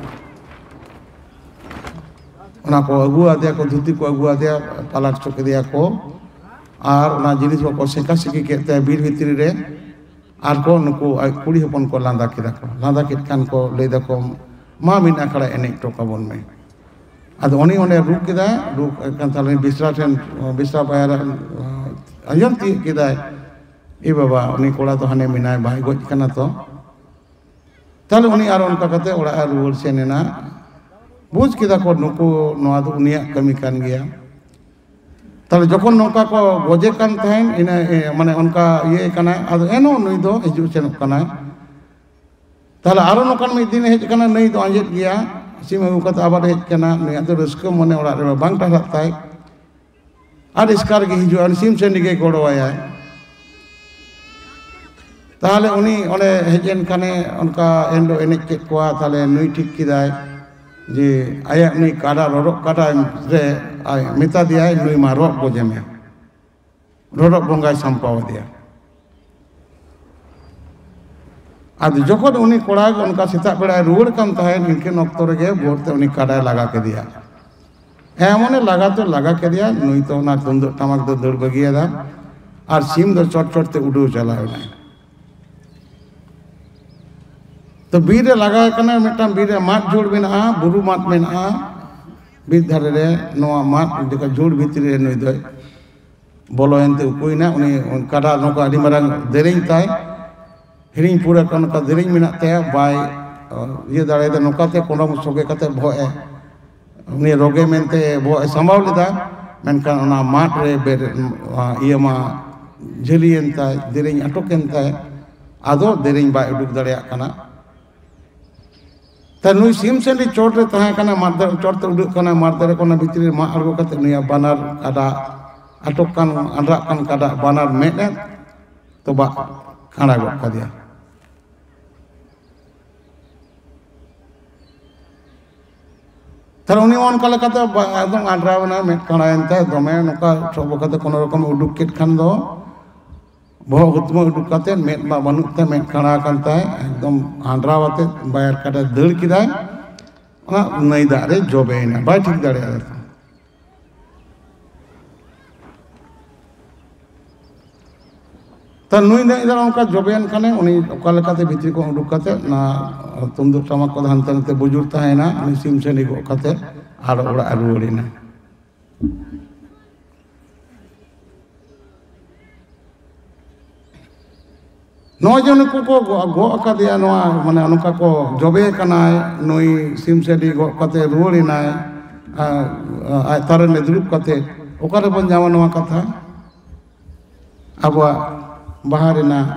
ᱚᱱᱟ ᱠᱚ ᱟᱹᱜᱩ ᱟᱫᱮᱭᱟ ᱠᱚ, ᱫᱷᱩᱛᱤ ᱠᱚ ᱟᱹᱜᱩ ᱟᱫᱮᱭᱟ, ᱯᱟᱞᱟᱴ ᱦᱚᱪᱚ ᱠᱮᱫᱮᱭᱟ ᱠᱚ᱾ ᱟᱨ ᱚᱱᱟ ᱡᱤᱱᱤᱥ ᱠᱚᱠᱚ ᱥᱮᱸᱠᱟ ᱥᱮᱸᱠᱤ ᱠᱮᱫ ᱛᱟᱭᱟ ᱵᱤᱨ ᱵᱷᱤᱛᱨᱤ ᱨᱮ᱾ ᱟᱨ ᱠᱚ ᱱᱩᱠᱩ ᱟᱡ ᱠᱩᱲᱤ ᱦᱚᱯᱚᱱ ᱠᱚ ᱞᱟᱸᱫᱟ ᱠᱮᱫᱟ ᱠᱚ᱾ ᱞᱟᱸᱫᱟ ᱠᱮᱫ ᱠᱷᱟᱱ ᱠᱚ ᱞᱟᱹᱭ ᱫᱟᱠᱚ, "ᱢᱟ ᱢᱤᱫ ᱟᱠᱷᱲᱟ ᱮᱱᱮᱡ ᱦᱚᱴᱚ ᱠᱟᱵᱚᱱ ᱢᱮ᱾" ᱟᱫᱚ ᱩᱱᱤ ᱚᱸᱰᱮ ᱨᱩ ᱠᱮᱫᱟᱭ, ᱨᱩ ᱠᱟᱱ ᱛᱟᱦᱞᱮ ᱵᱮᱥᱨᱟ ᱴᱷᱮᱱ, ᱵᱮᱥᱨᱟ ᱵᱟᱭᱟᱨ ᱟᱸᱡᱚᱢ ᱛᱤᱭᱳᱜ ᱠᱮᱫᱟᱭ, "ᱮ ᱵᱟᱵᱟ, ᱩᱱᱤ ᱠᱚᱲᱟ ᱫᱚ ᱦᱟᱱᱮ ᱢᱮᱱᱟᱭ, ᱵᱟᱭ ᱜᱚᱡ ᱠᱟᱱᱟ ᱛᱚ?" ᱛᱟᱦᱞᱮ ᱩᱱᱤ ᱟᱨ ᱚᱱᱠᱟ ᱠᱟᱛᱮ ᱚᱲᱟᱜ ᱮ ᱨᱩᱣᱟᱹᱲ ᱥᱮᱱ ᱮᱱᱟ᱾ ᱵᱩᱡᱽ ᱠᱮᱫᱟ ᱠᱚ ᱱᱩᱠᱩ, ᱱᱚᱣᱟ ᱫᱚ ᱩᱱᱤᱭᱟᱜ ᱠᱟᱹᱢᱤ ᱠᱟᱱ ᱜᱮᱭᱟ᱾ ᱛᱟᱦᱞᱮ ᱡᱚᱠᱷᱚᱱ ᱱᱚᱝᱠᱟ ᱠᱚ ᱜᱚᱡᱮ ᱠᱟᱱ ᱛᱟᱦᱮᱸᱱ, ᱤᱱᱟᱹ, ᱮ, ᱢᱟᱱᱮ ᱚᱱᱠᱟ ᱤᱭᱟᱹ ᱠᱟᱱᱟᱭ, ᱟᱫᱚ ᱮᱱᱦᱚᱸ ᱱᱩᱭ ᱫᱚ ᱦᱤᱡᱩᱜ ᱥᱮᱱᱚᱜ ᱠᱟᱱᱟᱭ᱾ ᱛᱟᱦᱞᱮ ᱟᱨᱚ ᱱᱚᱝᱠᱟᱱ ᱢᱤᱫ ᱫᱤᱱ ᱦᱮᱡ ᱠᱟᱱᱟ, ᱱᱟᱹᱭ ᱫᱚ ᱟᱸᱡᱮᱫ ᱜᱮᱭᱟ, ᱥᱤᱢ ᱟᱹᱜᱩ ᱠᱟᱛᱮ ᱟᱵᱟᱨ ᱦᱮᱡ ᱠᱟᱱᱟ᱾ ᱱᱩᱭᱟᱜ ᱫᱚ ᱨᱟᱹᱥᱠᱟᱹ ᱢᱚᱱᱮ ᱚᱲᱟᱜ ᱨᱮ ᱵᱟᱝ ᱴᱟᱨᱦᱟᱜ ᱛᱟᱭ᱾ ᱟᱨ ᱮᱥᱠᱟᱨ ᱜᱮ ᱦᱤᱡᱩᱜᱼᱟ, ᱩᱱᱤ ᱥᱤᱢ ᱥᱟᱺᱰᱤ ᱜᱮ ᱜᱚᱲᱚᱣᱟᱭᱟᱭ᱾ ᱛᱟᱦᱚᱞᱮ ᱩᱱᱤ ᱚᱸᱰᱮ ᱦᱮᱡ ᱮᱱ ᱠᱷᱟᱱᱮ ᱚᱱᱠᱟ ᱮᱱᱦᱤᱞᱳᱜ ᱮᱱᱮᱡ ᱠᱮᱫ ᱠᱚᱣᱟ᱾ ᱛᱟᱦᱚᱞᱮ ᱱᱩᱭ ᱴᱷᱤᱠ ᱠᱮᱫᱟᱭ ᱡᱮ ᱟᱭᱟᱜ ᱱᱩᱭ ᱠᱟᱰᱟ, ᱨᱚᱨᱚᱜ ᱠᱟᱰᱟ ᱨᱮ ᱟᱡ ᱢᱮᱛᱟ ᱫᱮᱭᱟᱭ, "ᱱᱩᱭ ᱢᱟ ᱨᱚᱜ ᱜᱚᱡᱮ ᱢᱮ᱾" ᱨᱚᱨᱚᱜ ᱵᱚᱸᱜᱟᱭ ᱥᱟᱢᱯᱟᱣ ᱟᱫᱮᱭᱟ᱾ ᱟᱫᱚ ᱡᱚᱠᱷᱚᱱ ᱩᱱᱤ ᱠᱚᱲᱟ ᱚᱱᱠᱟ ᱥᱮᱛᱟᱜ ᱵᱮᱲᱟᱭ ᱨᱩᱣᱟᱹᱲ ᱠᱟᱱ ᱛᱟᱦᱮᱸᱫ, ᱤᱱᱠᱟᱹᱱ ᱚᱠᱛᱚ ᱨᱮᱜᱮ ᱵᱷᱳᱨ ᱛᱮ ᱩᱱᱤ ᱠᱟᱰᱟᱭ ᱞᱟᱜᱟ ᱠᱮᱫᱮᱭᱟ᱾ ᱮᱢᱚᱱᱮ ᱞᱟᱜᱟ ᱛᱮ ᱞᱟᱜᱟ ᱠᱮᱫᱮᱭᱟ, ᱱᱩᱭ ᱛᱚ ᱚᱱᱟ ᱛᱩᱢᱫᱟᱹᱜ ᱴᱟᱢᱟᱠ ᱫᱚ ᱫᱟᱹᱲ ᱵᱟᱹᱜᱤᱭᱟᱫᱟ, ᱟᱨ ᱥᱤᱢ ᱫᱚ ᱪᱚᱴ ᱪᱚᱴ ᱛᱮ ᱩᱰᱟᱹᱣ ᱪᱟᱞᱟᱣ ᱮᱱᱟᱭ᱾ ᱛᱚ ᱵᱤᱨ ᱨᱮ ᱞᱟᱜᱟ ᱠᱟᱱᱟᱭ, ᱢᱤᱫᱴᱟᱝ ᱵᱤᱨ ᱨᱮ ᱢᱟᱫ ᱡᱷᱩᱲ ᱢᱮᱱᱟᱜᱼᱟ, ᱵᱩᱨᱩ ᱢᱟᱫ ᱢᱮᱱᱟᱜᱼᱟ ᱵᱤᱨ ᱫᱷᱟᱨᱮ ᱨᱮ᱾ ᱱᱚᱣᱟ ᱢᱟᱫ ᱡᱚᱠᱷᱚᱱ ᱡᱷᱩᱲ ᱵᱷᱤᱛᱨᱤ ᱨᱮ ᱱᱩᱭ ᱫᱚᱭ ᱵᱚᱞᱚᱭᱮᱱ ᱛᱮ ᱩᱠᱩᱭᱮᱱᱟ᱾ ᱩᱱᱤ ᱠᱟᱰᱟ ᱱᱚᱝᱠᱟ ᱟᱹᱰᱤ ᱢᱟᱨᱟᱝ ᱫᱮᱨᱮᱧ ᱛᱟᱭ, ᱦᱤᱲᱤᱧ ᱯᱩᱨᱟᱹ ᱠᱟᱱ ᱱᱚᱝᱠᱟ ᱫᱮᱨᱮᱧ ᱢᱮᱱᱟᱜ ᱛᱟᱭᱟ, ᱵᱟᱭ ᱤᱭᱟᱹ ᱫᱟᱲᱮᱭᱟᱫᱟ᱾ ᱱᱚᱝᱠᱟᱛᱮ ᱠᱚᱸᱰᱚᱢ ᱥᱚᱜᱮ ᱠᱟᱛᱮ ᱵᱚᱦᱚᱜ ᱮ, ᱩᱱᱤ ᱨᱚᱜᱮ ᱢᱮᱱᱛᱮ ᱵᱚᱦᱚᱜ ᱮ ᱥᱟᱢᱵᱟᱣ ᱞᱮᱫᱟ, ᱢᱮᱱᱠᱷᱟᱱ ᱚᱱᱟ ᱢᱟᱫ ᱨᱮ ᱵᱮᱨ-, ᱤᱭᱟᱹ ᱢᱟ ᱡᱷᱟᱹᱞᱤᱭᱮᱱ ᱛᱟᱭ, ᱫᱮᱨᱮᱧ ᱟᱴᱚᱠᱮᱱ ᱛᱟᱭ, ᱟᱫᱚ ᱫᱮᱨᱮᱧ ᱵᱟᱭ ᱩᱰᱩᱠ ᱫᱟᱲᱮᱭᱟᱜ ᱠᱟᱱᱟ᱾ ᱛᱟ ᱱᱩᱭ ᱥᱤᱢ ᱥᱟᱺᱰᱤ ᱪᱚᱴ ᱨᱮ ᱛᱟᱦᱮᱸ ᱠᱟᱱᱟ, ᱢᱟᱫ ᱫᱟᱨᱮ ᱪᱚᱴ ᱛᱮ ᱩᱰᱟᱹᱜ ᱠᱟᱱᱟ, ᱢᱟᱫ ᱫᱟᱨᱮ ᱠᱷᱚᱱᱟᱜ ᱵᱷᱤᱛᱨᱤ ᱨᱮ ᱢᱟᱜ ᱟᱬᱜᱚ ᱠᱟᱛᱮ ᱱᱩᱭᱟᱜ ᱵᱟᱱᱟᱨ ᱠᱟᱰᱟ, ᱟᱴᱚᱠ ᱠᱟᱱ, ᱟᱱᱰᱨᱟᱜ ᱠᱟᱱ ᱠᱟᱰᱟ ᱵᱟᱱᱟᱨ ᱢᱮᱫ ᱮ ᱛᱚᱵᱟᱜ ᱠᱟᱬᱟ ᱜᱚᱫ ᱠᱟᱫᱮᱭᱟ᱾ ᱛᱟᱦᱞᱮ ᱩᱱᱤ ᱚᱱᱠᱟ ᱞᱮᱠᱟᱛᱮ ᱵᱟ-, ᱮᱠᱫᱚᱢ ᱟᱱᱰᱨᱟᱣ ᱮᱱᱟᱭ, ᱢᱮᱫ ᱠᱟᱬᱟᱭᱮᱱ ᱛᱟᱭ, ᱫᱚᱢᱮ ᱱᱚᱝᱠᱟ ᱥᱚᱵᱚ ᱠᱟᱛᱮ ᱠᱳᱱᱳ ᱨᱚᱠᱚᱢ ᱩᱰᱩᱠ ᱠᱮᱫ ᱠᱷᱟᱱ ᱫᱚ, ᱵᱚᱦᱚᱜ ᱦᱩᱛᱢᱟᱹ ᱩᱰᱩᱠ ᱠᱟᱛᱮ, ᱢᱮᱫ ᱢᱟ ᱵᱟᱹᱱᱩᱜ ᱛᱟᱭ, ᱢᱮᱫ ᱠᱟᱬᱟ ᱟᱠᱟᱱ ᱛᱟᱭ, ᱮᱠᱫᱚᱢ ᱟᱱᱰᱨᱟᱣ ᱟᱛᱮ ᱵᱟᱭᱟᱨ ᱠᱟᱰᱟᱭ ᱫᱟᱹᱲ ᱠᱮᱫᱟᱭ, ᱚᱱᱟ ᱱᱟᱹᱭ ᱫᱟᱜ ᱨᱮ ᱡᱚᱵᱮᱭᱮᱱᱟ, ᱵᱟᱭ ᱴᱷᱤᱠ ᱫᱟᱲᱮᱭᱟᱫᱟ᱾ ᱛᱚ ᱱᱩᱭ ᱫᱚ ᱮᱫᱟ ᱚᱱᱠᱟ ᱡᱚᱵᱮᱭᱮᱱ ᱠᱷᱟᱱᱮ, ᱩᱱᱤ ᱚᱠᱟ ᱞᱮᱠᱟᱛᱮ ᱵᱷᱤᱛᱨᱤ ᱠᱷᱚᱱ ᱩᱰᱩᱠ ᱠᱟᱛᱮ ᱚᱱᱟ ᱛᱩᱢᱫᱟᱹᱜ ᱴᱟᱢᱟᱠ ᱠᱚᱫᱚ ᱦᱟᱱᱛᱮ ᱱᱟᱛᱮ ᱵᱩᱡᱩᱨ ᱛᱟᱦᱮᱸᱭᱮᱱᱟ, ᱩᱱᱤ ᱥᱤᱢ ᱥᱟᱺᱰᱤ ᱜᱚᱜ ᱠᱟᱛᱮ ᱟᱨ ᱚᱲᱟᱜ ᱮ ᱨᱩᱣᱟᱹᱲᱮᱱᱟ᱾ ᱱᱚᱜᱼᱚᱭ ᱡᱮ ᱱᱩᱠᱩ ᱠᱚ ᱜᱚ-, ᱜᱚᱜ ᱟᱠᱟᱫᱮᱭᱟ, ᱱᱚᱣᱟ ᱢᱟᱱᱮ ᱱᱚᱝᱠᱟ ᱠᱚ ᱡᱚᱵᱮ ᱠᱟᱱᱟᱭ ᱱᱩᱭ ᱥᱤᱢ ᱥᱟᱺᱰᱤ ᱜᱚᱜ ᱠᱟᱛᱮ ᱨᱩᱣᱟᱹᱲ ᱮᱱᱟᱭ, ᱟ-, ᱟ-, ᱟᱡ ᱛᱟᱨᱮᱱ ᱨᱮ ᱫᱩᱲᱩᱵ ᱠᱟᱛᱮ᱾ ᱚᱠᱟ ᱨᱮᱵᱚᱱ ᱧᱟᱢᱟ ᱱᱚᱣᱟ ᱠᱟᱛᱷᱟ? ᱟᱵᱚᱣᱟᱜ ᱵᱟᱦᱟ ᱨᱮᱱᱟᱜ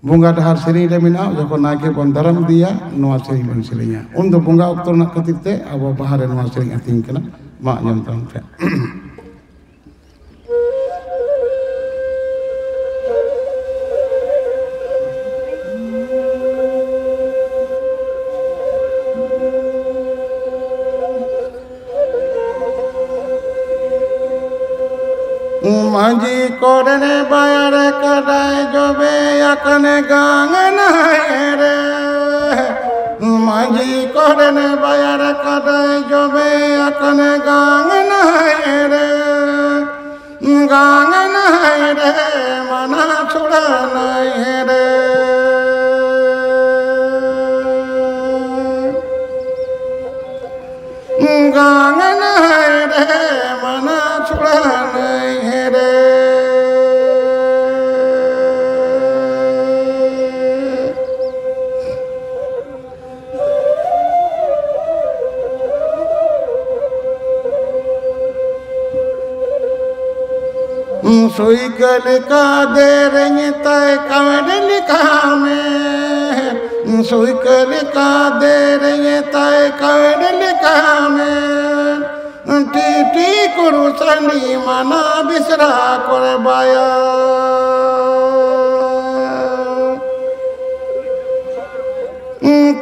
ᱵᱚᱸᱜᱟ ᱰᱟᱦᱟᱨ ᱥᱮᱨᱮᱧ ᱨᱮ ᱢᱮᱱᱟᱜᱼᱟ, ᱡᱚᱠᱷᱚᱱ ᱱᱟᱭᱠᱮ ᱵᱚᱱ ᱫᱟᱨᱟᱢ ᱤᱫᱤᱭᱟ, ᱱᱚᱣᱟ ᱥᱮᱨᱮᱧ ᱵᱚᱱ ᱥᱮᱨᱮᱧᱟ᱾ ᱩᱱ ᱫᱚ ᱵᱚᱸᱜᱟ ᱚᱠᱛᱚ ᱨᱮᱱᱟᱜ ᱠᱷᱟᱹᱛᱤᱨ ᱛᱮ ᱟᱵᱚ ᱵᱟᱦᱟ ᱨᱮ ᱱᱚᱣᱟ ᱥᱮᱨᱮᱧ ᱟᱹᱛᱤᱧ ᱠᱟᱱᱟ᱾ ᱢᱟ ᱟᱸᱡᱚᱢ ᱛᱟᱵᱚᱱ ᱯᱮ᱾ ᱢᱟᱹᱡᱷᱤ ᱠᱚᱨᱮᱱ ᱵᱟᱭᱟᱨ ᱠᱟᱰᱟᱭ ᱡᱚᱵᱮ ᱟᱠᱟᱱ ᱜᱟᱝ ᱱᱟᱹᱭ ᱨᱮ᱾ ᱢᱟᱹᱡᱷᱤ ᱠᱚᱨᱮᱱ ᱵᱟᱭᱟᱨ ᱠᱟᱰᱟᱭ ᱡᱚᱵᱮ ᱟᱠᱟᱱ ᱜᱟᱝ ᱱᱟᱹᱭ ᱨᱮ᱾ ᱜᱟᱝ ᱱᱟᱹᱭ ᱨᱮ, ᱢᱟᱱᱟ ᱪᱷᱩᱲᱟ ᱱᱟᱹᱭ ᱨᱮ᱾ ᱜᱟᱝ ᱱᱟᱹᱭ ᱨᱮ, ᱢᱟᱱᱟ ᱪᱷᱩᱲᱟ ᱱᱟᱹᱭ ᱨᱮ᱾ ᱥᱩᱭᱠᱟᱹ ᱞᱮᱠᱟ ᱫᱮᱨᱮᱧ ᱛᱟᱭ ᱠᱟᱣᱰᱤ ᱞᱮᱠᱟ ᱢᱮ᱾ ᱥᱩᱭᱠᱟᱹ ᱞᱮᱠᱟ ᱫᱮᱨᱮᱧ ᱛᱟᱭ ᱠᱟᱣᱰᱤ ᱞᱮᱠᱟ ᱢᱮ᱾ ᱴᱤᱴᱤ ᱠᱩᱨᱩ ᱥᱟᱺᱰᱤ ᱢᱟᱱᱟ ᱵᱤᱥᱨᱟ ᱠᱚᱨᱮ ᱵᱟᱭᱟ᱾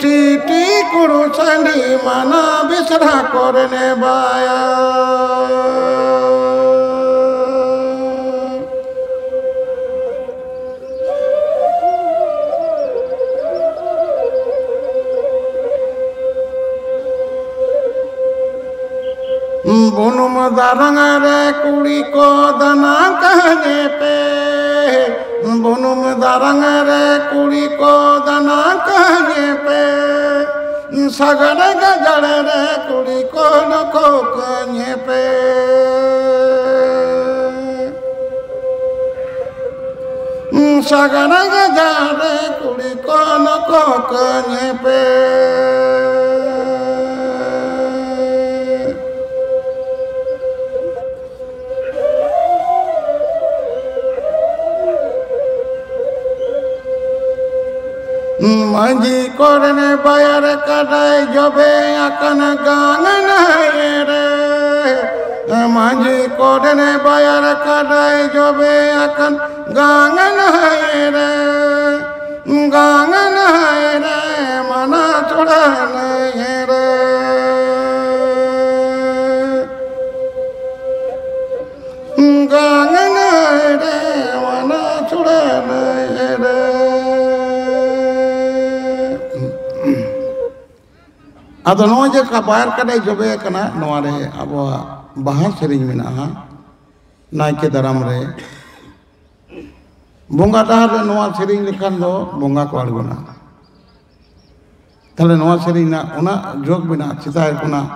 ᱴᱤᱴᱤ ᱠᱩᱨᱩ ᱥᱟᱺᱰᱤ ᱢᱟᱱᱟ ᱵᱤᱥᱨᱟ ᱠᱚᱨᱮ ᱱᱮ ᱵᱟᱭᱟ᱾ ᱵᱩᱱᱩᱢ ᱫᱟᱨᱟᱝ ᱨᱮ ᱠᱩᱲᱤ ᱠᱚ ᱫᱟᱱᱟ ᱠᱟᱹᱧᱮ ᱯᱮ᱾ ᱵᱩᱱᱩᱢ ᱫᱟᱨᱟᱝ ᱨᱮ ᱠᱩᱲᱤ ᱠᱚ ᱫᱟᱱᱟ ᱠᱟᱹᱧᱮ ᱯᱮ᱾ ᱥᱟᱜᱟᱲ ᱜᱟᱡᱟᱲ ᱨᱮ ᱠᱩᱲᱤ ᱠᱚ ᱱᱚᱠᱚ ᱠᱟᱹᱧᱮ ᱯᱮ᱾ ᱥᱟᱜᱟᱲ ᱜᱟᱡᱟᱲ ᱨᱮ ᱠᱩᱲᱤ ᱠᱚ ᱱᱚᱠᱚ ᱠᱟᱹᱧᱮ ᱯᱮ᱾ ᱢᱟᱹᱡᱷᱤ ᱠᱚᱨᱮᱱ ᱵᱟᱭᱟᱨ ᱠᱟᱰᱟᱭ ᱡᱚᱵᱮ ᱟᱠᱟᱱ ᱜᱟᱝ ᱱᱟᱹᱭ ᱨᱮ᱾ ᱢᱟᱹᱡᱷᱤ ᱠᱚᱨᱮᱱ ᱵᱟᱭᱟᱨ ᱠᱟᱰᱟᱭ ᱡᱚᱵᱮ ᱟᱠᱟᱱ ᱜᱟᱝ ᱱᱟᱹᱭ ᱨᱮ᱾ ᱜᱟᱝ ᱱᱟᱹᱭ ᱨᱮ, ᱢᱟᱱᱟ ᱪᱷᱩᱲᱟ ᱱᱟᱹᱭ ᱨᱮ᱾ ᱜᱟᱝ ᱟᱫᱚ ᱱᱚᱜᱼᱚᱭ ᱡᱮ ᱵᱟᱭᱟᱨ ᱠᱟᱰᱟᱭ ᱡᱚᱵᱮ ᱟᱠᱟᱱᱟ, ᱱᱚᱣᱟ ᱨᱮ ᱟᱵᱚᱣᱟᱜ ᱵᱟᱦᱟ ᱥᱮᱨᱮᱧ ᱢᱮᱱᱟᱜᱼᱟ, ᱱᱟᱭᱠᱮ ᱫᱟᱨᱟᱢ ᱨᱮ ᱵᱚᱸᱜᱟ ᱰᱟᱦᱟᱨ ᱨᱮ ᱱᱚᱣᱟ ᱥᱮᱨᱮᱧ ᱞᱮᱠᱷᱟᱱ ᱫᱚ ᱵᱚᱸᱜᱟ ᱠᱚ ᱟᱬᱜᱚᱱᱟ᱾ ᱛᱟᱦᱞᱮ ᱱᱚᱣᱟ ᱥᱮᱨᱮᱧ ᱨᱮᱱᱟᱜ ᱚᱱᱟ ᱡᱳᱜᱽ ᱢᱮᱱᱟᱜᱼᱟ, ᱥᱮᱫᱟᱭ ᱠᱷᱚᱱᱟᱜ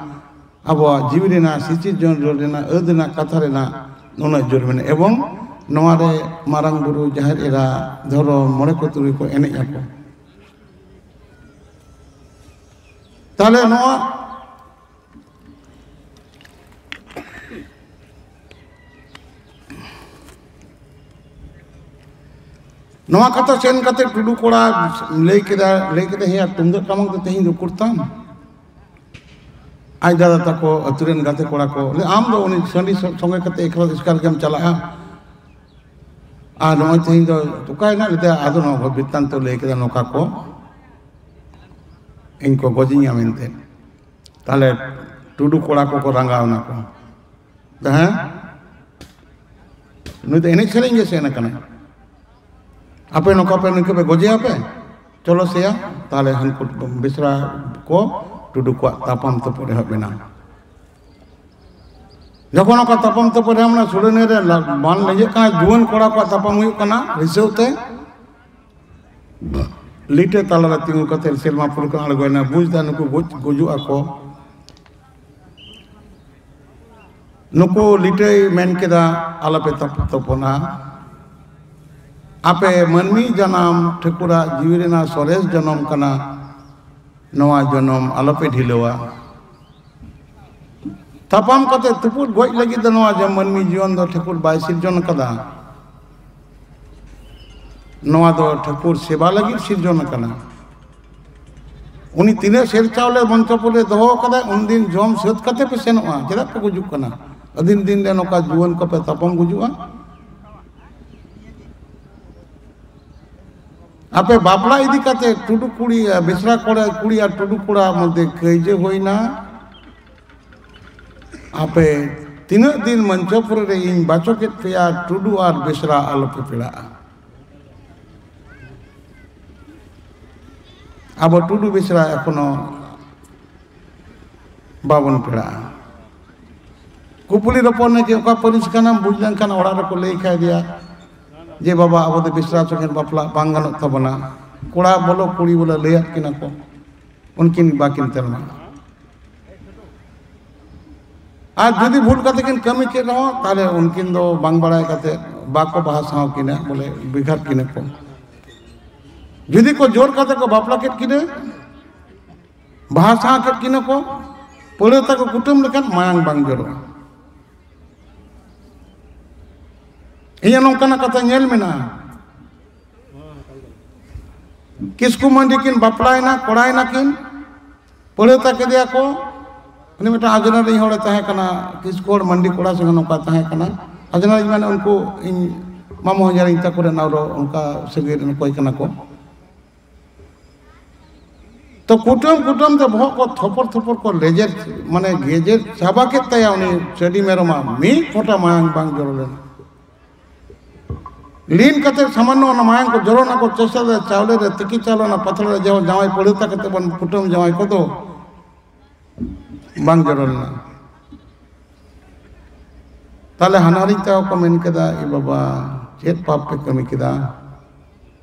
ᱟᱵᱚᱣᱟᱜ ᱡᱤᱣᱤ ᱨᱮᱱᱟᱜ, ᱥᱤᱥᱤᱨ ᱡᱚᱱᱚᱢ ᱨᱮᱱᱟᱜ, ᱟᱹᱫ ᱨᱮᱱᱟᱜ, ᱠᱟᱛᱷᱟ ᱨᱮᱱᱟᱜ ᱱᱩᱱᱟᱹᱜ ᱡᱳᱨ ᱢᱮᱱᱟᱜᱼᱟ᱾ ᱮᱵᱚᱝ ᱱᱚᱣᱟ ᱨᱮ ᱢᱟᱨᱟᱝ ᱵᱩᱨᱩ, ᱡᱟᱦᱮᱨ ᱮᱨᱟ, ᱫᱷᱚᱨᱚᱢ, ᱢᱚᱬᱮ ᱠᱚ ᱛᱩᱨᱩᱭ ᱠᱚ ᱮᱱᱮᱡ ᱟᱠᱚ᱾ ᱛᱟᱦᱞᱮ ᱱᱚᱣᱟ ᱱᱚᱣᱟ ᱠᱟᱛᱷᱟ ᱥᱮᱱ ᱠᱟᱛᱮ ᱴᱩᱰᱩ ᱠᱚᱲᱟ ᱞᱟᱹᱭ ᱠᱮᱫᱟ, ᱞᱟᱹᱭ ᱠᱮᱫᱟ, "ᱦᱮᱸᱭᱟ, ᱛᱩᱢᱫᱟᱜ ᱴᱟᱢᱟᱠ ᱫᱚ ᱛᱮᱦᱮᱧ ᱫᱚ ᱩᱠᱩᱨ ᱛᱟᱢ?" ᱟᱡ ᱫᱟᱫᱟ ᱛᱟᱠᱚ, ᱟᱹᱛᱩ ᱨᱮᱱ ᱜᱟᱛᱮ ᱠᱚᱲᱟ ᱠᱚ, ᱞᱟᱹᱭ, "ᱟᱢ ᱫᱚ ᱩᱱᱤ ᱥᱟᱺᱰᱤ ᱥᱚ-, ᱥᱚᱸᱜᱮ ᱠᱟᱛᱮ ᱮᱠᱞᱟ ᱮᱥᱠᱟᱨ ᱜᱮᱢ ᱪᱟᱞᱟᱜᱼᱟ? ᱟᱨ ᱱᱚᱜᱼᱚᱭ ᱛᱮᱦᱮᱧ ᱫᱚ ᱚᱠᱟᱭᱮᱱᱟ?" ᱞᱟᱹᱭ ᱫᱟ, ᱟᱫᱚ ᱱᱚᱣᱟ ᱵᱤᱛᱛᱟᱱᱛᱚ ᱞᱟᱹᱭ ᱠᱮᱫᱟ, ᱱᱚᱝᱠᱟ ᱠᱚ ᱤᱧ ᱠᱚ ᱜᱚᱡᱤᱧᱟ ᱢᱮᱱᱛᱮ᱾ ᱛᱟᱦᱞᱮ ᱴᱩᱰᱩ ᱠᱚᱲᱟ ᱠᱚᱠᱚ ᱨᱟᱸᱜᱟᱣ ᱮᱱᱟ ᱠᱚ, ᱦᱮᱸ, ᱱᱩᱭ ᱫᱚ ᱮᱱᱮᱡ ᱥᱮᱨᱮᱧ ᱜᱮ ᱥᱮᱱ ᱟᱠᱟᱱᱟᱭ᱾ ᱟᱯᱮ ᱱᱚᱝᱠᱟ ᱯᱮ, ᱱᱩᱭ ᱠᱚᱯᱮ ᱜᱚᱡᱮᱭᱟ ᱯᱮ? ᱪᱚᱞᱚ ᱥᱮᱭᱟ, ᱛᱟᱦᱞᱮ ᱦᱟᱱᱠᱩ ᱵᱮᱥᱨᱟ ᱠᱚ ᱴᱩᱰᱩ ᱠᱚᱣᱟᱜ ᱛᱟᱯᱟᱢ ᱛᱩᱯᱩᱫ ᱮᱦᱚᱵ ᱮᱱᱟ᱾ ᱡᱚᱠᱷᱚᱱ ᱚᱱᱠᱟ ᱛᱟᱯᱟᱢ ᱛᱩᱯᱩᱫ ᱮᱦᱚᱵ ᱮᱱᱟ, ᱥᱩᱲᱟᱹᱱᱤ ᱨᱮ ᱞᱟ-, ᱵᱟᱱ ᱞᱮᱸᱡᱮᱫ ᱠᱟᱱᱟ, ᱡᱩᱣᱟᱹᱱ ᱠᱚᱲᱟ ᱠᱚᱣᱟᱜ ᱛᱟᱯᱟᱢ ᱦᱩᱭᱩᱜ ᱠᱟᱱᱟ, ᱨᱤᱥᱟᱹᱣ ᱛᱮ ᱞᱤᱴᱟᱹ ᱛᱟᱞᱟᱨᱮ ᱛᱤᱸᱜᱩ ᱠᱟᱛᱮ ᱥᱮᱨᱢᱟ ᱯᱩᱨ ᱠᱷᱚᱱ ᱟᱬᱜᱚᱭᱮᱱᱟ, ᱵᱩᱡᱽ ᱫᱟ ᱱᱩᱠᱩ ᱜᱚᱡ ᱜᱩᱡᱩᱜ ᱟᱠᱚ᱾ ᱱᱩᱠᱩ ᱞᱤᱴᱟᱹᱭ ᱢᱮᱱ ᱠᱮᱫᱟ, "ᱟᱞᱚᱯᱮ ᱛᱟᱯ-, ᱛᱚᱯᱚᱱᱟ᱾ ᱟᱯᱮ ᱢᱟᱹᱱᱢᱤ ᱡᱟᱱᱟᱢ ᱴᱷᱟᱹᱠᱩᱨᱟᱜ ᱡᱤᱣᱤ ᱨᱮᱱᱟᱜ ᱥᱚᱨᱮᱥ ᱡᱚᱱᱚᱢ ᱠᱟᱱᱟ, ᱱᱚᱣᱟ ᱡᱚᱱᱚᱢ ᱟᱞᱚᱯᱮ ᱰᱷᱤᱞᱟᱹᱣᱟ᱾ ᱛᱟᱯᱟᱢ ᱠᱟᱛᱮ ᱛᱩᱯᱩᱫ ᱜᱚᱡ ᱞᱟᱹᱜᱤᱫ ᱫᱚ ᱱᱚᱣᱟ ᱡᱚ-, ᱢᱟᱹᱱᱢᱤ ᱡᱤᱭᱚᱱ ᱫᱚ ᱴᱷᱟᱹᱠᱩᱨ ᱵᱟᱭ ᱥᱤᱨᱡᱚᱱ ᱟᱠᱟᱫᱟ, ᱱᱚᱣᱟ ᱫᱚ ᱴᱷᱟᱹᱠᱩᱨ ᱥᱮᱵᱟ ᱞᱟᱹᱜᱤᱫ ᱥᱤᱨᱡᱚᱱ ᱟᱠᱟᱱᱟ᱾ ᱩᱱᱤ ᱛᱤᱱᱟᱹᱜ ᱥᱮᱨ ᱪᱟᱣᱞᱮ ᱢᱚᱧᱪᱚᱯᱩᱨ ᱨᱮ ᱫᱚᱦᱚ ᱟᱠᱟᱫᱟ, ᱩᱱᱫᱤᱱ ᱡᱚᱢ ᱥᱟᱹᱛ ᱠᱟᱛᱮ ᱯᱮ ᱥᱮᱱᱚᱜᱼᱟ, ᱪᱮᱫᱟᱜ ᱯᱮ ᱜᱩᱡᱩᱜ ᱠᱟᱱᱟ? ᱟᱹᱫᱤᱱ ᱫᱤᱱ ᱨᱮ ᱱᱚᱝᱠᱟ ᱡᱩᱣᱟᱹᱱ ᱠᱚᱯᱮ ᱛᱟᱯᱟᱢ ᱜᱩᱡᱩᱜᱼᱟ?" ᱟᱯᱮ ᱵᱟᱯᱞᱟ ᱤᱫᱤ ᱠᱟᱛᱮ ᱴᱩᱰᱩ ᱠᱩᱲᱤ, ᱵᱮᱥᱨᱟ ᱠᱚᱲᱟ, ᱠᱩᱲᱤ ᱟᱨ ᱴᱩᱰᱩ ᱠᱚᱲᱟ ᱢᱚᱫᱽᱫᱷᱮ ᱠᱟᱹᱭᱡᱟᱹ ᱦᱩᱭᱱᱟ᱾ ᱟᱯᱮ ᱛᱤᱱᱟᱹᱜ ᱫᱤᱱ ᱢᱚᱧᱪᱚᱯᱩᱨᱤ ᱨᱮ ᱤᱧ ᱵᱟᱪᱚ ᱠᱮᱫ ᱯᱮᱭᱟ, ᱴᱩᱰᱩ ᱟᱨ ᱵᱮᱥᱨᱟ ᱟᱞᱚᱯᱮ ᱯᱮᱲᱟᱜᱼᱟ᱾ ᱟᱵᱚ ᱴᱩᱰᱩ ᱵᱮᱥᱨᱟ ᱮᱠᱷᱚᱱᱳ ᱵᱟᱵᱚᱱ ᱯᱮᱲᱟᱜᱼᱟ᱾ ᱠᱩᱯᱩᱞᱤ ᱨᱚᱯᱚᱲ ᱱᱮ ᱡᱮ ᱚᱠᱟ ᱯᱟᱹᱨᱤᱥ ᱠᱟᱱᱟᱢ ᱵᱩᱡᱽ ᱞᱮᱱᱠᱷᱟᱱ ᱚᱲᱟᱜ ᱨᱮᱠᱚ ᱞᱟᱹᱭ ᱠᱷᱟᱭ ᱫᱮᱭᱟ ᱡᱮ, "ᱵᱟᱵᱟ, ᱟᱵᱚ ᱫᱚ ᱢᱤᱥᱨᱟ ᱥᱚᱸᱜᱮ ᱵᱟᱯᱞᱟ ᱵᱟᱝ ᱜᱟᱱᱚᱜ ᱛᱟᱵᱚᱱᱟ, ᱠᱚᱲᱟ ᱵᱚᱞᱚ ᱠᱩᱲᱤ ᱵᱚᱞᱮ ᱞᱟᱹᱭᱟᱫ ᱠᱤᱱᱟ ᱠᱚ, ᱩᱱᱠᱤᱱ ᱵᱟᱠᱤᱱ ᱛᱮᱞᱢᱟ᱾" ᱟᱨ ᱡᱩᱫᱤ ᱵᱷᱩᱞ ᱠᱟᱛᱮ ᱠᱤᱱ ᱠᱟᱹᱢᱤ ᱠᱮᱫ ᱨᱮᱦᱚᱸ, ᱛᱟᱦᱞᱮ ᱩᱱᱠᱤᱱ ᱫᱚ ᱵᱟᱝ ᱵᱟᱲᱟᱭ ᱠᱟᱛᱮ ᱵᱟᱠᱚ ᱵᱟᱦᱟ ᱥᱟᱶ ᱠᱤᱱᱟ, ᱵᱚᱞᱮ ᱵᱷᱮᱜᱟᱨ ᱠᱤᱱᱟ ᱠᱚ᱾ ᱡᱩᱫᱤ ᱠᱚ ᱡᱳᱨ ᱠᱟᱛᱮ ᱠᱚ ᱵᱟᱯᱞᱟ ᱠᱮᱫ ᱠᱤᱱᱟ, ᱵᱟᱦᱟ ᱥᱟᱶ ᱠᱮᱫ ᱠᱤᱱᱟ ᱠᱚ, ᱯᱟᱹᱲᱟᱹ ᱛᱟᱠᱚ ᱠᱩᱴᱟᱹᱢ ᱞᱮᱠᱷᱟᱱ ᱢᱟᱭᱟᱝ ᱵᱟᱝ ᱡᱚᱨᱚᱜᱼᱟ᱾ ᱤᱧᱟᱹᱜ ᱱᱚᱝᱠᱟᱱᱟᱜ ᱠᱟᱛᱷᱟ ᱧᱮᱞ ᱢᱮᱱᱟᱜᱼᱟ᱾ ᱠᱤᱥᱠᱩ ᱢᱟᱹᱱᱰᱤ ᱠᱤᱱ ᱵᱟᱯᱞᱟᱭᱮᱱᱟ, ᱠᱚᱲᱟᱭᱮᱱᱟ ᱠᱤᱱ, ᱯᱟᱹᱲᱦᱟᱹ ᱛᱟ ᱠᱮᱫᱮᱭᱟ ᱠᱚ᱾ ᱩᱱᱤ ᱢᱤᱫᱴᱟᱝ ᱟᱡᱽᱱᱟᱨᱤ ᱦᱚᱲᱮ ᱛᱟᱦᱮᱸ ᱠᱟᱱᱟ, ᱠᱤᱥᱠᱩ ᱦᱚᱲ ᱢᱟᱹᱱᱰᱤ ᱠᱚᱲᱟ ᱥᱚᱸᱜᱮ ᱱᱚᱝᱠᱟ ᱛᱟᱦᱮᱸ ᱠᱟᱱᱟ᱾ ᱟᱡᱽᱱᱟᱨᱤ ᱢᱟᱱᱮ ᱩᱱᱠᱩ ᱤᱧ ᱢᱟᱢᱚ ᱦᱚᱧᱦᱟᱨᱤᱧ ᱛᱟᱠᱚ ᱨᱮᱱ ᱟᱨᱚ ᱚᱱᱠᱟ ᱥᱟᱹᱜᱟᱹᱭ ᱨᱮᱱ ᱚᱠᱚᱭ ᱠᱟᱱᱟ ᱠᱚ᱾ ᱛᱚ ᱠᱩᱴᱟᱹᱢ ᱠᱩᱴᱟᱹᱢ ᱛᱮ ᱵᱚᱦᱚᱜ ᱠᱚ ᱛᱷᱚᱯᱚᱨ ᱛᱷᱚᱯᱚᱨ ᱠᱚ ᱞᱮᱡᱮᱨ, ᱢᱟᱱᱮ ᱜᱮᱡᱮᱨ ᱪᱟᱵᱟ ᱠᱮᱫ ᱛᱟᱭᱟ ᱩᱱᱤ ᱪᱟᱹᱰᱤ ᱢᱮᱨᱚᱢᱟᱜ, ᱢᱤᱫ ᱯᱷᱚᱴᱟ ᱢᱟᱭᱟᱝ ᱵᱟᱝ ᱡᱚᱨᱚ ᱞᱮᱱᱟ᱾ ᱞᱤᱱ ᱠᱟᱛᱮ ᱥᱟᱢᱟᱱᱱᱚ ᱚᱱᱟ ᱢᱟᱭᱟᱝ ᱠᱚ ᱡᱚᱨᱚᱱᱟ ᱠᱚ ᱪᱮᱥᱴᱟ ᱞᱮᱫᱟ, ᱪᱟᱣᱞᱮ ᱨᱮ ᱛᱤᱠᱤ ᱪᱟᱣᱞᱮ ᱚᱱᱟ ᱯᱟᱛᱲᱟ ᱨᱮ ᱡᱮᱢᱚᱱ ᱡᱟᱶᱟᱭ ᱯᱟᱹᱲᱦᱟᱹ ᱛᱟ ᱠᱟᱛᱮ ᱵᱚᱱ ᱠᱩᱴᱟᱹᱢ ᱡᱟᱶᱟᱭ ᱠᱚᱫᱚ ᱵᱟᱝ ᱡᱚᱨᱚ ᱞᱮᱱᱟ᱾ ᱛᱟᱦᱞᱮ ᱦᱟᱱᱦᱟᱨᱤᱧ ᱛᱟᱠᱚ ᱠᱚ ᱢᱮᱱ ᱠᱮᱫᱟ, "ᱮ ᱵᱟᱵᱟ, ᱪᱮᱫ ᱯᱟᱯ ᱯᱮ ᱠᱟᱹᱢᱤ ᱠᱮᱫᱟ?"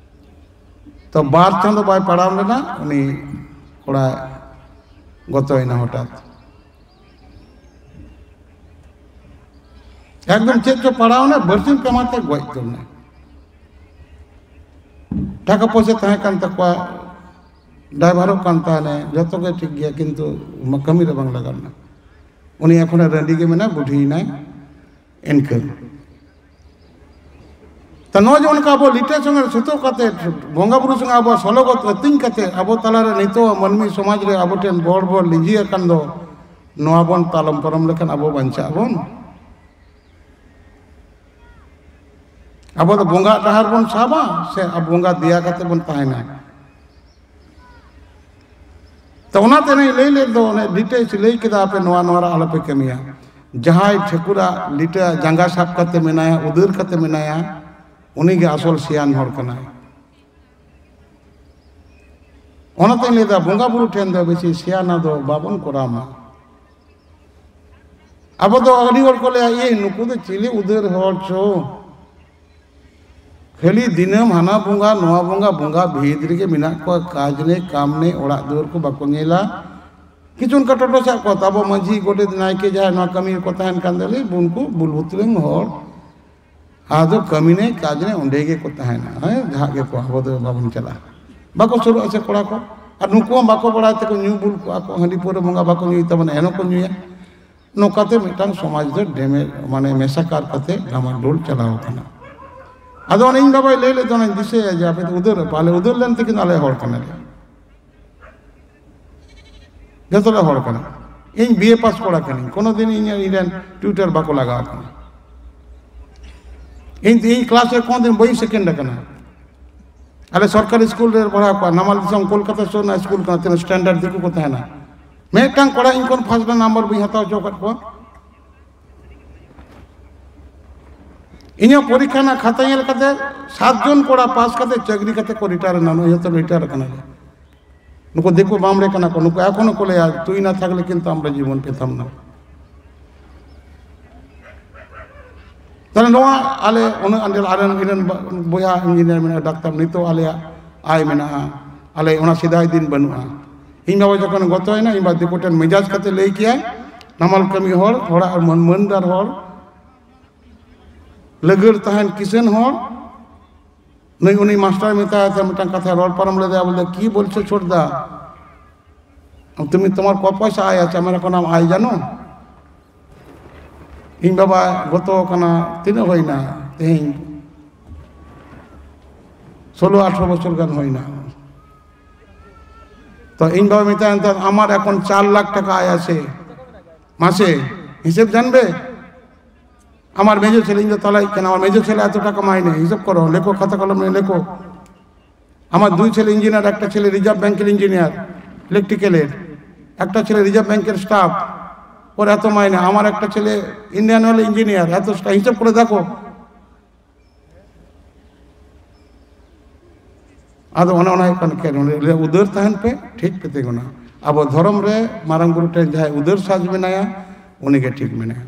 ᱛᱚ ᱵᱟᱨ ᱪᱟᱸᱫᱚ ᱵᱟᱭ ᱯᱟᱲᱟᱣ ᱞᱮᱱᱟ, ᱩᱱᱤ ᱠᱚᱲᱟ ᱜᱚᱛᱚᱭᱮᱱᱟ ᱦᱚᱴᱟᱛ᱾ ᱮᱠᱫᱚᱢ ᱪᱮᱫ ᱪᱚ ᱯᱟᱲᱟᱣᱱᱟ, ᱵᱟᱹᱨᱥᱤᱧ ᱠᱟᱢᱟᱛᱮ ᱜᱚᱡ ᱩᱛᱟᱹᱨ ᱮᱱᱟ᱾ ᱴᱟᱠᱟ ᱯᱚᱭᱥᱟ ᱛᱟᱦᱮᱸ ᱠᱟᱱ ᱛᱟᱠᱚᱣᱟ, ᱰᱟᱭᱵᱷᱟᱨᱚᱜ ᱠᱟᱱ ᱛᱟᱦᱮᱱᱟ, ᱡᱚᱛᱚ ᱜᱮ ᱴᱷᱤᱠ ᱜᱮᱭᱟ, ᱠᱤᱱᱛᱩ ᱠᱟᱹᱢᱤ ᱨᱮ ᱵᱟᱝ ᱞᱟᱜᱟᱣ ᱞᱮᱱᱟ᱾ ᱩᱱᱤ ᱮᱠᱷᱚᱱᱮ ᱨᱟᱺᱰᱤ ᱜᱮ ᱢᱮᱱᱟᱭ, ᱵᱩᱰᱷᱤᱭᱮᱱᱟᱭ, ᱤᱱᱠᱟᱹ᱾ ᱛᱚ ᱱᱚᱜᱼᱚᱭ ᱡᱮ ᱚᱱᱠᱟ ᱟᱵᱚ ᱞᱤᱴᱟᱹ ᱥᱚᱸᱜᱮ ᱥᱩᱛᱩᱜ ᱠᱟᱛᱮ, ᱵᱚᱸᱜᱟ ᱵᱩᱨᱩ ᱥᱚᱸᱜᱮ ᱟᱵᱚᱣᱟᱜ ᱥᱚᱞᱚᱜᱚᱛ ᱟᱹᱛᱤᱧ ᱠᱟᱛᱮ, ᱟᱵᱚ ᱛᱟᱞᱟᱨᱮ ᱱᱤᱛᱚᱜ ᱢᱟᱹᱱᱢᱤ ᱥᱚᱢᱟᱡᱽ ᱨᱮ ᱟᱵᱚ ᱴᱷᱮᱱ ᱵᱚᱲ ᱵᱚᱲ ᱞᱤᱸᱡᱤ ᱟᱠᱟᱱ ᱫᱚ, ᱱᱚᱣᱟ ᱵᱚᱱ ᱛᱟᱞᱚᱢ ᱯᱟᱨᱚᱢ ᱞᱮᱠᱷᱟᱱ ᱟᱵᱚ ᱵᱟᱧᱪᱟᱜ ᱟᱵᱚᱱ? ᱟᱵᱚ ᱫᱚ ᱵᱚᱸᱜᱟ ᱰᱟᱦᱟᱨ ᱵᱚᱱ ᱥᱟᱵᱟ ᱥᱮ ᱟᱵᱚ ᱵᱚᱸᱜᱟ ᱫᱮᱭᱟ ᱠᱟᱛᱮ ᱵᱚᱱ ᱛᱟᱦᱮᱱᱟ? ᱛᱚ ᱚᱱᱟᱛᱮ ᱚᱱᱮᱧ ᱞᱟᱹᱭ ᱞᱮᱫ ᱫᱚ, ᱚᱱᱮ ᱞᱤᱴᱟᱹᱭ ᱞᱟᱹᱭ ᱠᱮᱫᱟ, "ᱟᱯᱮ ᱱᱚᱣᱟ, ᱱᱚᱣᱟ ᱨᱮ ᱟᱞᱚᱯᱮ ᱠᱟᱹᱢᱤᱭᱟ᱾" ᱡᱟᱦᱟᱸᱭ ᱴᱷᱟᱹᱠᱩᱨᱟᱜ ᱞᱤᱴᱟᱹ ᱡᱟᱸᱜᱟ ᱥᱟᱵ ᱠᱟᱛᱮ ᱢᱮᱱᱟᱭᱟ, ᱩᱫᱟᱹᱨ ᱠᱟᱛᱮ ᱢᱮᱱᱟᱭᱟ, ᱩᱱᱤᱜᱮ ᱟᱥᱚᱞ ᱥᱮᱭᱟᱱ ᱦᱚᱲ ᱠᱟᱱᱟᱭ᱾ ᱚᱱᱟᱛᱮᱧ ᱞᱟᱹᱭᱫᱟ, ᱵᱚᱸᱜᱟ ᱵᱩᱨᱩ ᱴᱷᱮᱱ ᱫᱚ ᱵᱮᱥᱤ ᱥᱮᱭᱟᱱᱟ ᱫᱚ ᱵᱟᱵᱚᱱ ᱠᱚᱨᱟᱣ ᱢᱟ᱾ ᱟᱵᱚ ᱫᱚ ᱟᱹᱰᱤ ᱦᱚᱲ ᱠᱚ ᱞᱟᱹᱭᱟ, ᱤᱭᱟᱹ, ᱱᱩᱠᱩ ᱫᱚ ᱪᱤᱞᱤ ᱩᱫᱟᱹᱨ ᱦᱚᱲ ᱪᱚ, ᱠᱷᱟᱹᱞᱤ ᱫᱤᱱᱟᱹᱢ ᱦᱟᱱᱟ ᱵᱚᱸᱜᱟ ᱱᱚᱣᱟ ᱵᱚᱸᱜᱟ, ᱵᱚᱸᱜᱟ ᱵᱷᱤᱛ ᱨᱮᱜᱮ ᱢᱮᱱᱟᱜ ᱠᱚᱣᱟ, ᱠᱟᱡᱽ ᱱᱮ ᱠᱟᱢ ᱱᱮ, ᱚᱲᱟᱜ ᱫᱩᱣᱟᱹᱨ ᱠᱚ ᱵᱟᱠᱚ ᱧᱮᱞᱟ᱾ ᱠᱤᱪᱷᱩ ᱚᱱᱠᱟ ᱴᱚᱴᱚ ᱥᱟᱵ ᱠᱚᱣᱟ, ᱛᱟᱵᱚ ᱢᱟᱹᱡᱷᱤ ᱜᱚᱰᱮᱛ ᱱᱟᱭᱠᱮ ᱡᱟᱦᱟᱸᱭ ᱱᱚᱣᱟ ᱠᱟᱹᱢᱤ ᱨᱮᱠᱚ ᱛᱟᱦᱮᱱ ᱠᱟᱱ ᱫᱚ, ᱞᱟᱹᱭ ᱵᱚᱱ ᱠᱚ ᱵᱩᱞᱵᱩᱛ ᱨᱮᱱ ᱦᱚᱲ, ᱟᱫᱚ ᱠᱟᱹᱢᱤ ᱱᱮ ᱠᱟᱡᱽ ᱱᱮ ᱚᱸᱰᱮ ᱜᱮᱠᱚ ᱛᱟᱦᱮᱱᱟ, ᱦᱮᱸ, ᱡᱟᱦᱟᱸ ᱜᱮᱠᱚ, ᱟᱵᱚ ᱫᱚ ᱵᱟᱵᱚᱱ ᱪᱟᱞᱟᱜᱼᱟ᱾ ᱵᱟᱠᱚ ᱥᱩᱨᱩᱜᱼᱟ ᱥᱮ ᱠᱚᱲᱟ ᱠᱚ, ᱟᱨ ᱱᱩᱠᱩ ᱦᱚᱸ ᱵᱟᱠᱚ ᱵᱟᱲᱟᱭ ᱛᱮᱠᱚ ᱧᱩ ᱵᱩᱞ ᱠᱚᱜᱼᱟ ᱠᱚ, ᱦᱟᱺᱰᱤ ᱯᱟᱹᱣᱨᱟᱹ ᱵᱚᱸᱜᱟ ᱵᱟᱠᱚ ᱧᱩᱭ ᱛᱟᱵᱚᱱᱟ, ᱮᱱᱦᱚᱸ ᱠᱚ ᱧᱩᱭᱟ᱾ ᱱᱚᱝᱠᱟᱛᱮ ᱢᱤᱫᱴᱟᱝ ᱥᱚᱢᱟᱡᱽ ᱫᱚ ᱰᱮᱢᱮ, ᱢᱟᱱᱮ ᱢᱮᱥᱟᱠᱟᱨ ᱠᱟᱛᱮ ᱰᱟᱢᱟᱰᱳᱞ ᱪᱟᱞᱟᱣ ᱟᱠᱟᱱᱟ᱾ ᱟᱫᱚ ᱚᱱᱮ ᱤᱧ ᱵᱟᱵᱟᱭ ᱞᱟᱹᱭ ᱞᱮᱫ ᱫᱚ, ᱚᱱᱟᱧ ᱫᱤᱥᱟᱹᱭᱟ ᱡᱮ ᱟᱯᱮ ᱫᱚ ᱩᱫᱟᱹᱨ ᱟᱯᱮ, ᱟᱞᱮ ᱩᱫᱟᱹᱨ ᱞᱮᱱ ᱛᱮᱠᱤᱱ ᱟᱞᱮ ᱦᱚᱲ ᱠᱟᱱᱟᱞᱮ᱾ ᱡᱚᱛᱚ ᱞᱮ ᱦᱚᱲ ᱠᱟᱱᱟ᱾ ᱤᱧ ᱵᱤ ᱮ ᱯᱟᱥ ᱠᱚᱲᱟ ᱠᱟᱹᱱᱟᱹᱧ, ᱠᱳᱱᱳ ᱫᱤᱱ ᱤᱧ, ᱤᱧ ᱨᱮᱱ ᱴᱤᱭᱩᱴᱟᱨ ᱵᱟᱠᱚ ᱞᱟᱜᱟᱣ ᱠᱟᱱᱟ᱾ ᱤᱧ, ᱤᱧ ᱠᱞᱟᱥ ᱨᱮ ᱠᱳᱱᱳ ᱫᱤᱱ ᱵᱟᱹᱧ ᱥᱮᱠᱮᱱᱰ ᱟᱠᱟᱱᱟ᱾ ᱟᱞᱮ ᱥᱚᱨᱠᱟᱨᱤ ᱥᱠᱩᱞ ᱨᱮ ᱯᱟᱲᱦᱟᱣ ᱠᱚᱣᱟ, ᱱᱟᱢᱟᱞ ᱫᱤᱥᱚᱢ ᱠᱳᱞᱠᱟᱛᱟ ᱥᱩᱨ ᱨᱮᱱᱟᱜ ᱥᱠᱩᱞ ᱠᱟᱱᱟ, ᱛᱤᱱᱟᱹᱜ ᱥᱴᱮᱱᱰᱟᱨᱰ ᱫᱤᱠᱩ ᱠᱚ ᱛᱟᱦᱮᱱᱟ᱾ ᱢᱤᱫᱴᱟᱝ ᱠᱚᱲᱟ ᱤᱧ ᱠᱷᱚᱱ ᱯᱷᱟᱥᱴ ᱱᱟᱢᱵᱟᱨ ᱵᱟᱹᱧ ᱦᱟᱛᱟᱣ ᱦᱚᱪᱚ ᱟᱠᱟᱫ ᱠᱚᱣᱟ᱾ ᱤᱧᱟᱹᱜ ᱯᱚᱨᱤᱠᱠᱷᱟ ᱨᱮᱱᱟᱜ ᱠᱷᱟᱛᱟ ᱧᱮᱞ ᱠᱟᱛᱮ ᱥᱟᱛ ᱡᱚᱱ ᱠᱚᱲᱟ ᱯᱟᱥ ᱠᱟᱛᱮ ᱪᱟᱹᱠᱨᱤ ᱠᱟᱛᱮ ᱠᱚ ᱨᱤᱴᱟᱭᱟᱨ ᱮᱱᱟ, ᱱᱩᱭ ᱦᱚᱸᱛᱚ ᱨᱤᱴᱟᱭᱟᱨ ᱠᱟᱱᱟᱭ᱾ ᱱᱩᱠᱩ ᱫᱤᱠᱩ ᱵᱟᱢᱲᱮ ᱠᱟᱱᱟ ᱠᱚ, ᱱᱩᱠᱩ ᱮᱠᱷᱚᱱᱳ ᱠᱚ ᱞᱟᱹᱭᱟ, "ᱛᱩᱭ ᱱᱟ ᱛᱷᱟᱠᱞᱮ ᱠᱤᱱᱛᱩ ᱟᱢᱨᱟ ᱡᱤᱵᱚᱱ ᱯᱮᱛᱟᱢ ᱱᱟ᱾" ᱛᱟᱦᱞᱮ ᱱᱚᱣᱟ ᱟᱞᱮ ᱩᱱᱟᱹᱜ ᱟᱸᱰᱮ ᱟᱞᱮ ᱤᱧ ᱨᱮᱱ ᱵᱚᱭᱦᱟ ᱤᱧᱡᱤᱱᱤᱭᱟᱨ ᱢᱮᱱᱟᱜᱼᱟ, ᱰᱟᱠᱛᱟᱨ, ᱱᱤᱛᱚᱜ ᱟᱞᱮᱭᱟᱜ ᱟᱭ ᱢᱮᱱᱟᱜᱼᱟ, ᱟᱞᱮ ᱚᱱᱟ ᱥᱮᱫᱟᱭ ᱫᱤᱱ ᱵᱟᱹᱱᱩᱜᱼᱟ᱾ ᱤᱧ ᱵᱟᱵᱟ ᱡᱚᱠᱷᱚᱱ ᱜᱚᱛᱚᱭᱮᱱᱟ, ᱤᱧ ᱵᱟ ᱫᱤᱠᱩ ᱴᱷᱮᱱ ᱢᱮᱡᱟᱡᱽ ᱠᱟᱛᱮ ᱞᱟᱹᱭ ᱠᱮᱭᱟᱭ, ᱱᱟᱢᱟᱞ ᱠᱟᱹᱢᱤ ᱦᱚᱲ, ᱦᱚᱲᱟᱜ ᱢᱟᱹᱱ, ᱢᱟᱹᱱᱫᱟᱨ ᱦᱚᱲ, ᱞᱟᱹᱜᱟᱹᱲ ᱛᱟᱦᱮᱱ ᱠᱤᱥᱟᱹᱱ ᱦᱚᱲ, ᱱᱩᱭ ᱩᱱᱤ ᱢᱟᱥᱴᱟᱨ ᱢᱮᱛᱟᱭ ᱛᱮ ᱢᱤᱫᱴᱟᱝ ᱠᱟᱛᱷᱟ ᱨᱚᱲ ᱯᱟᱨᱚᱢ ᱞᱮᱫᱟᱭ, ᱵᱚᱞᱮ, "ᱠᱤ ᱵᱚᱞᱪᱷᱚ ᱪᱷᱳᱴᱫᱟ?" ᱛᱩᱢᱤ ᱛᱳᱢᱟᱨ ᱠᱚ ᱯᱚᱭᱥᱟ ᱟᱭ ᱟᱪᱷᱟ, ᱢᱮᱨᱟ ᱠᱚ ᱱᱟᱢ ᱟᱭ ᱡᱟᱱᱳ? ᱤᱧ ᱵᱟᱵᱟ ᱜᱚᱛᱚ ᱠᱟᱱᱟ, ᱛᱤᱱᱟᱹᱜ ᱦᱩᱭᱱᱟ ᱛᱮᱦᱮᱧ? ᱥᱳᱞᱳ ᱟᱴᱷᱨᱚ ᱵᱚᱪᱷᱚᱨ ᱜᱟᱱ ᱦᱩᱭᱱᱟ᱾ ᱛᱚ ᱤᱧ ᱵᱟᱵᱟ ᱢᱮᱛᱟᱭ ᱠᱟᱱ ᱛᱟᱦᱮᱸᱫ, "ᱟᱢᱟᱨ ᱮᱠᱷᱚᱱ ᱪᱟᱨ ᱞᱟᱠᱷ ᱴᱟᱠᱟ ᱟᱭ ᱟᱪᱷᱮ ᱢᱟᱥᱮ, ᱦᱤᱥᱟᱹᱵ ᱡᱟᱱᱵᱮ?" আমার মেজো ছেলে, ᱤᱧ ᱫᱚ ᱛᱟᱞᱟᱭᱤᱡ ᱠᱟᱱᱟ, আমার মেজো ছেলে এত টাকা মাইনে, হিসাব করো, লেখো, খাতা কলম নিয়ে লেখো। আমার দুই ছেলে ইঞ্জিনিয়ার, একটা ছেলে রিজার্ভ ব্যাংকের ইঞ্জিনিয়ার, ইলেকট্রিক্যালের, একটা ছেলে রিজার্ভ ব্যাংকের স্টাফ, ওর এত মাইনে, আমার একটা ছেলে ইন্ডিয়ান অয়েল ইঞ্জিনিয়ার, এত স্টা-, হিসাব করে দেখো। ᱟᱫᱚ ᱚᱱᱮ ᱚᱱᱟ ᱦᱩᱭᱩᱜ ᱠᱟᱱᱟ ᱠᱮ-, ᱱᱚᱰᱮ ᱞᱟᱹᱭᱟ, "ᱩᱫᱟᱹᱨ ᱛᱟᱦᱮᱱ ᱯᱮ, ᱴᱷᱤᱠ ᱯᱮ ᱛᱤᱸᱜᱩᱱᱟ᱾" ᱟᱵᱚ ᱫᱷᱚᱨᱚᱢ ᱨᱮ ᱢᱟᱨᱟᱝ ᱵᱩᱨᱩ ᱴᱷᱮᱱ ᱡᱟᱦᱟᱸᱭ ᱩᱫᱟᱹᱨ ᱥᱟᱡᱽ ᱢᱮᱱᱟᱭᱟ, ᱩᱱᱤᱜᱮ ᱴᱷᱤᱠ ᱢᱮᱱᱟᱭᱟ᱾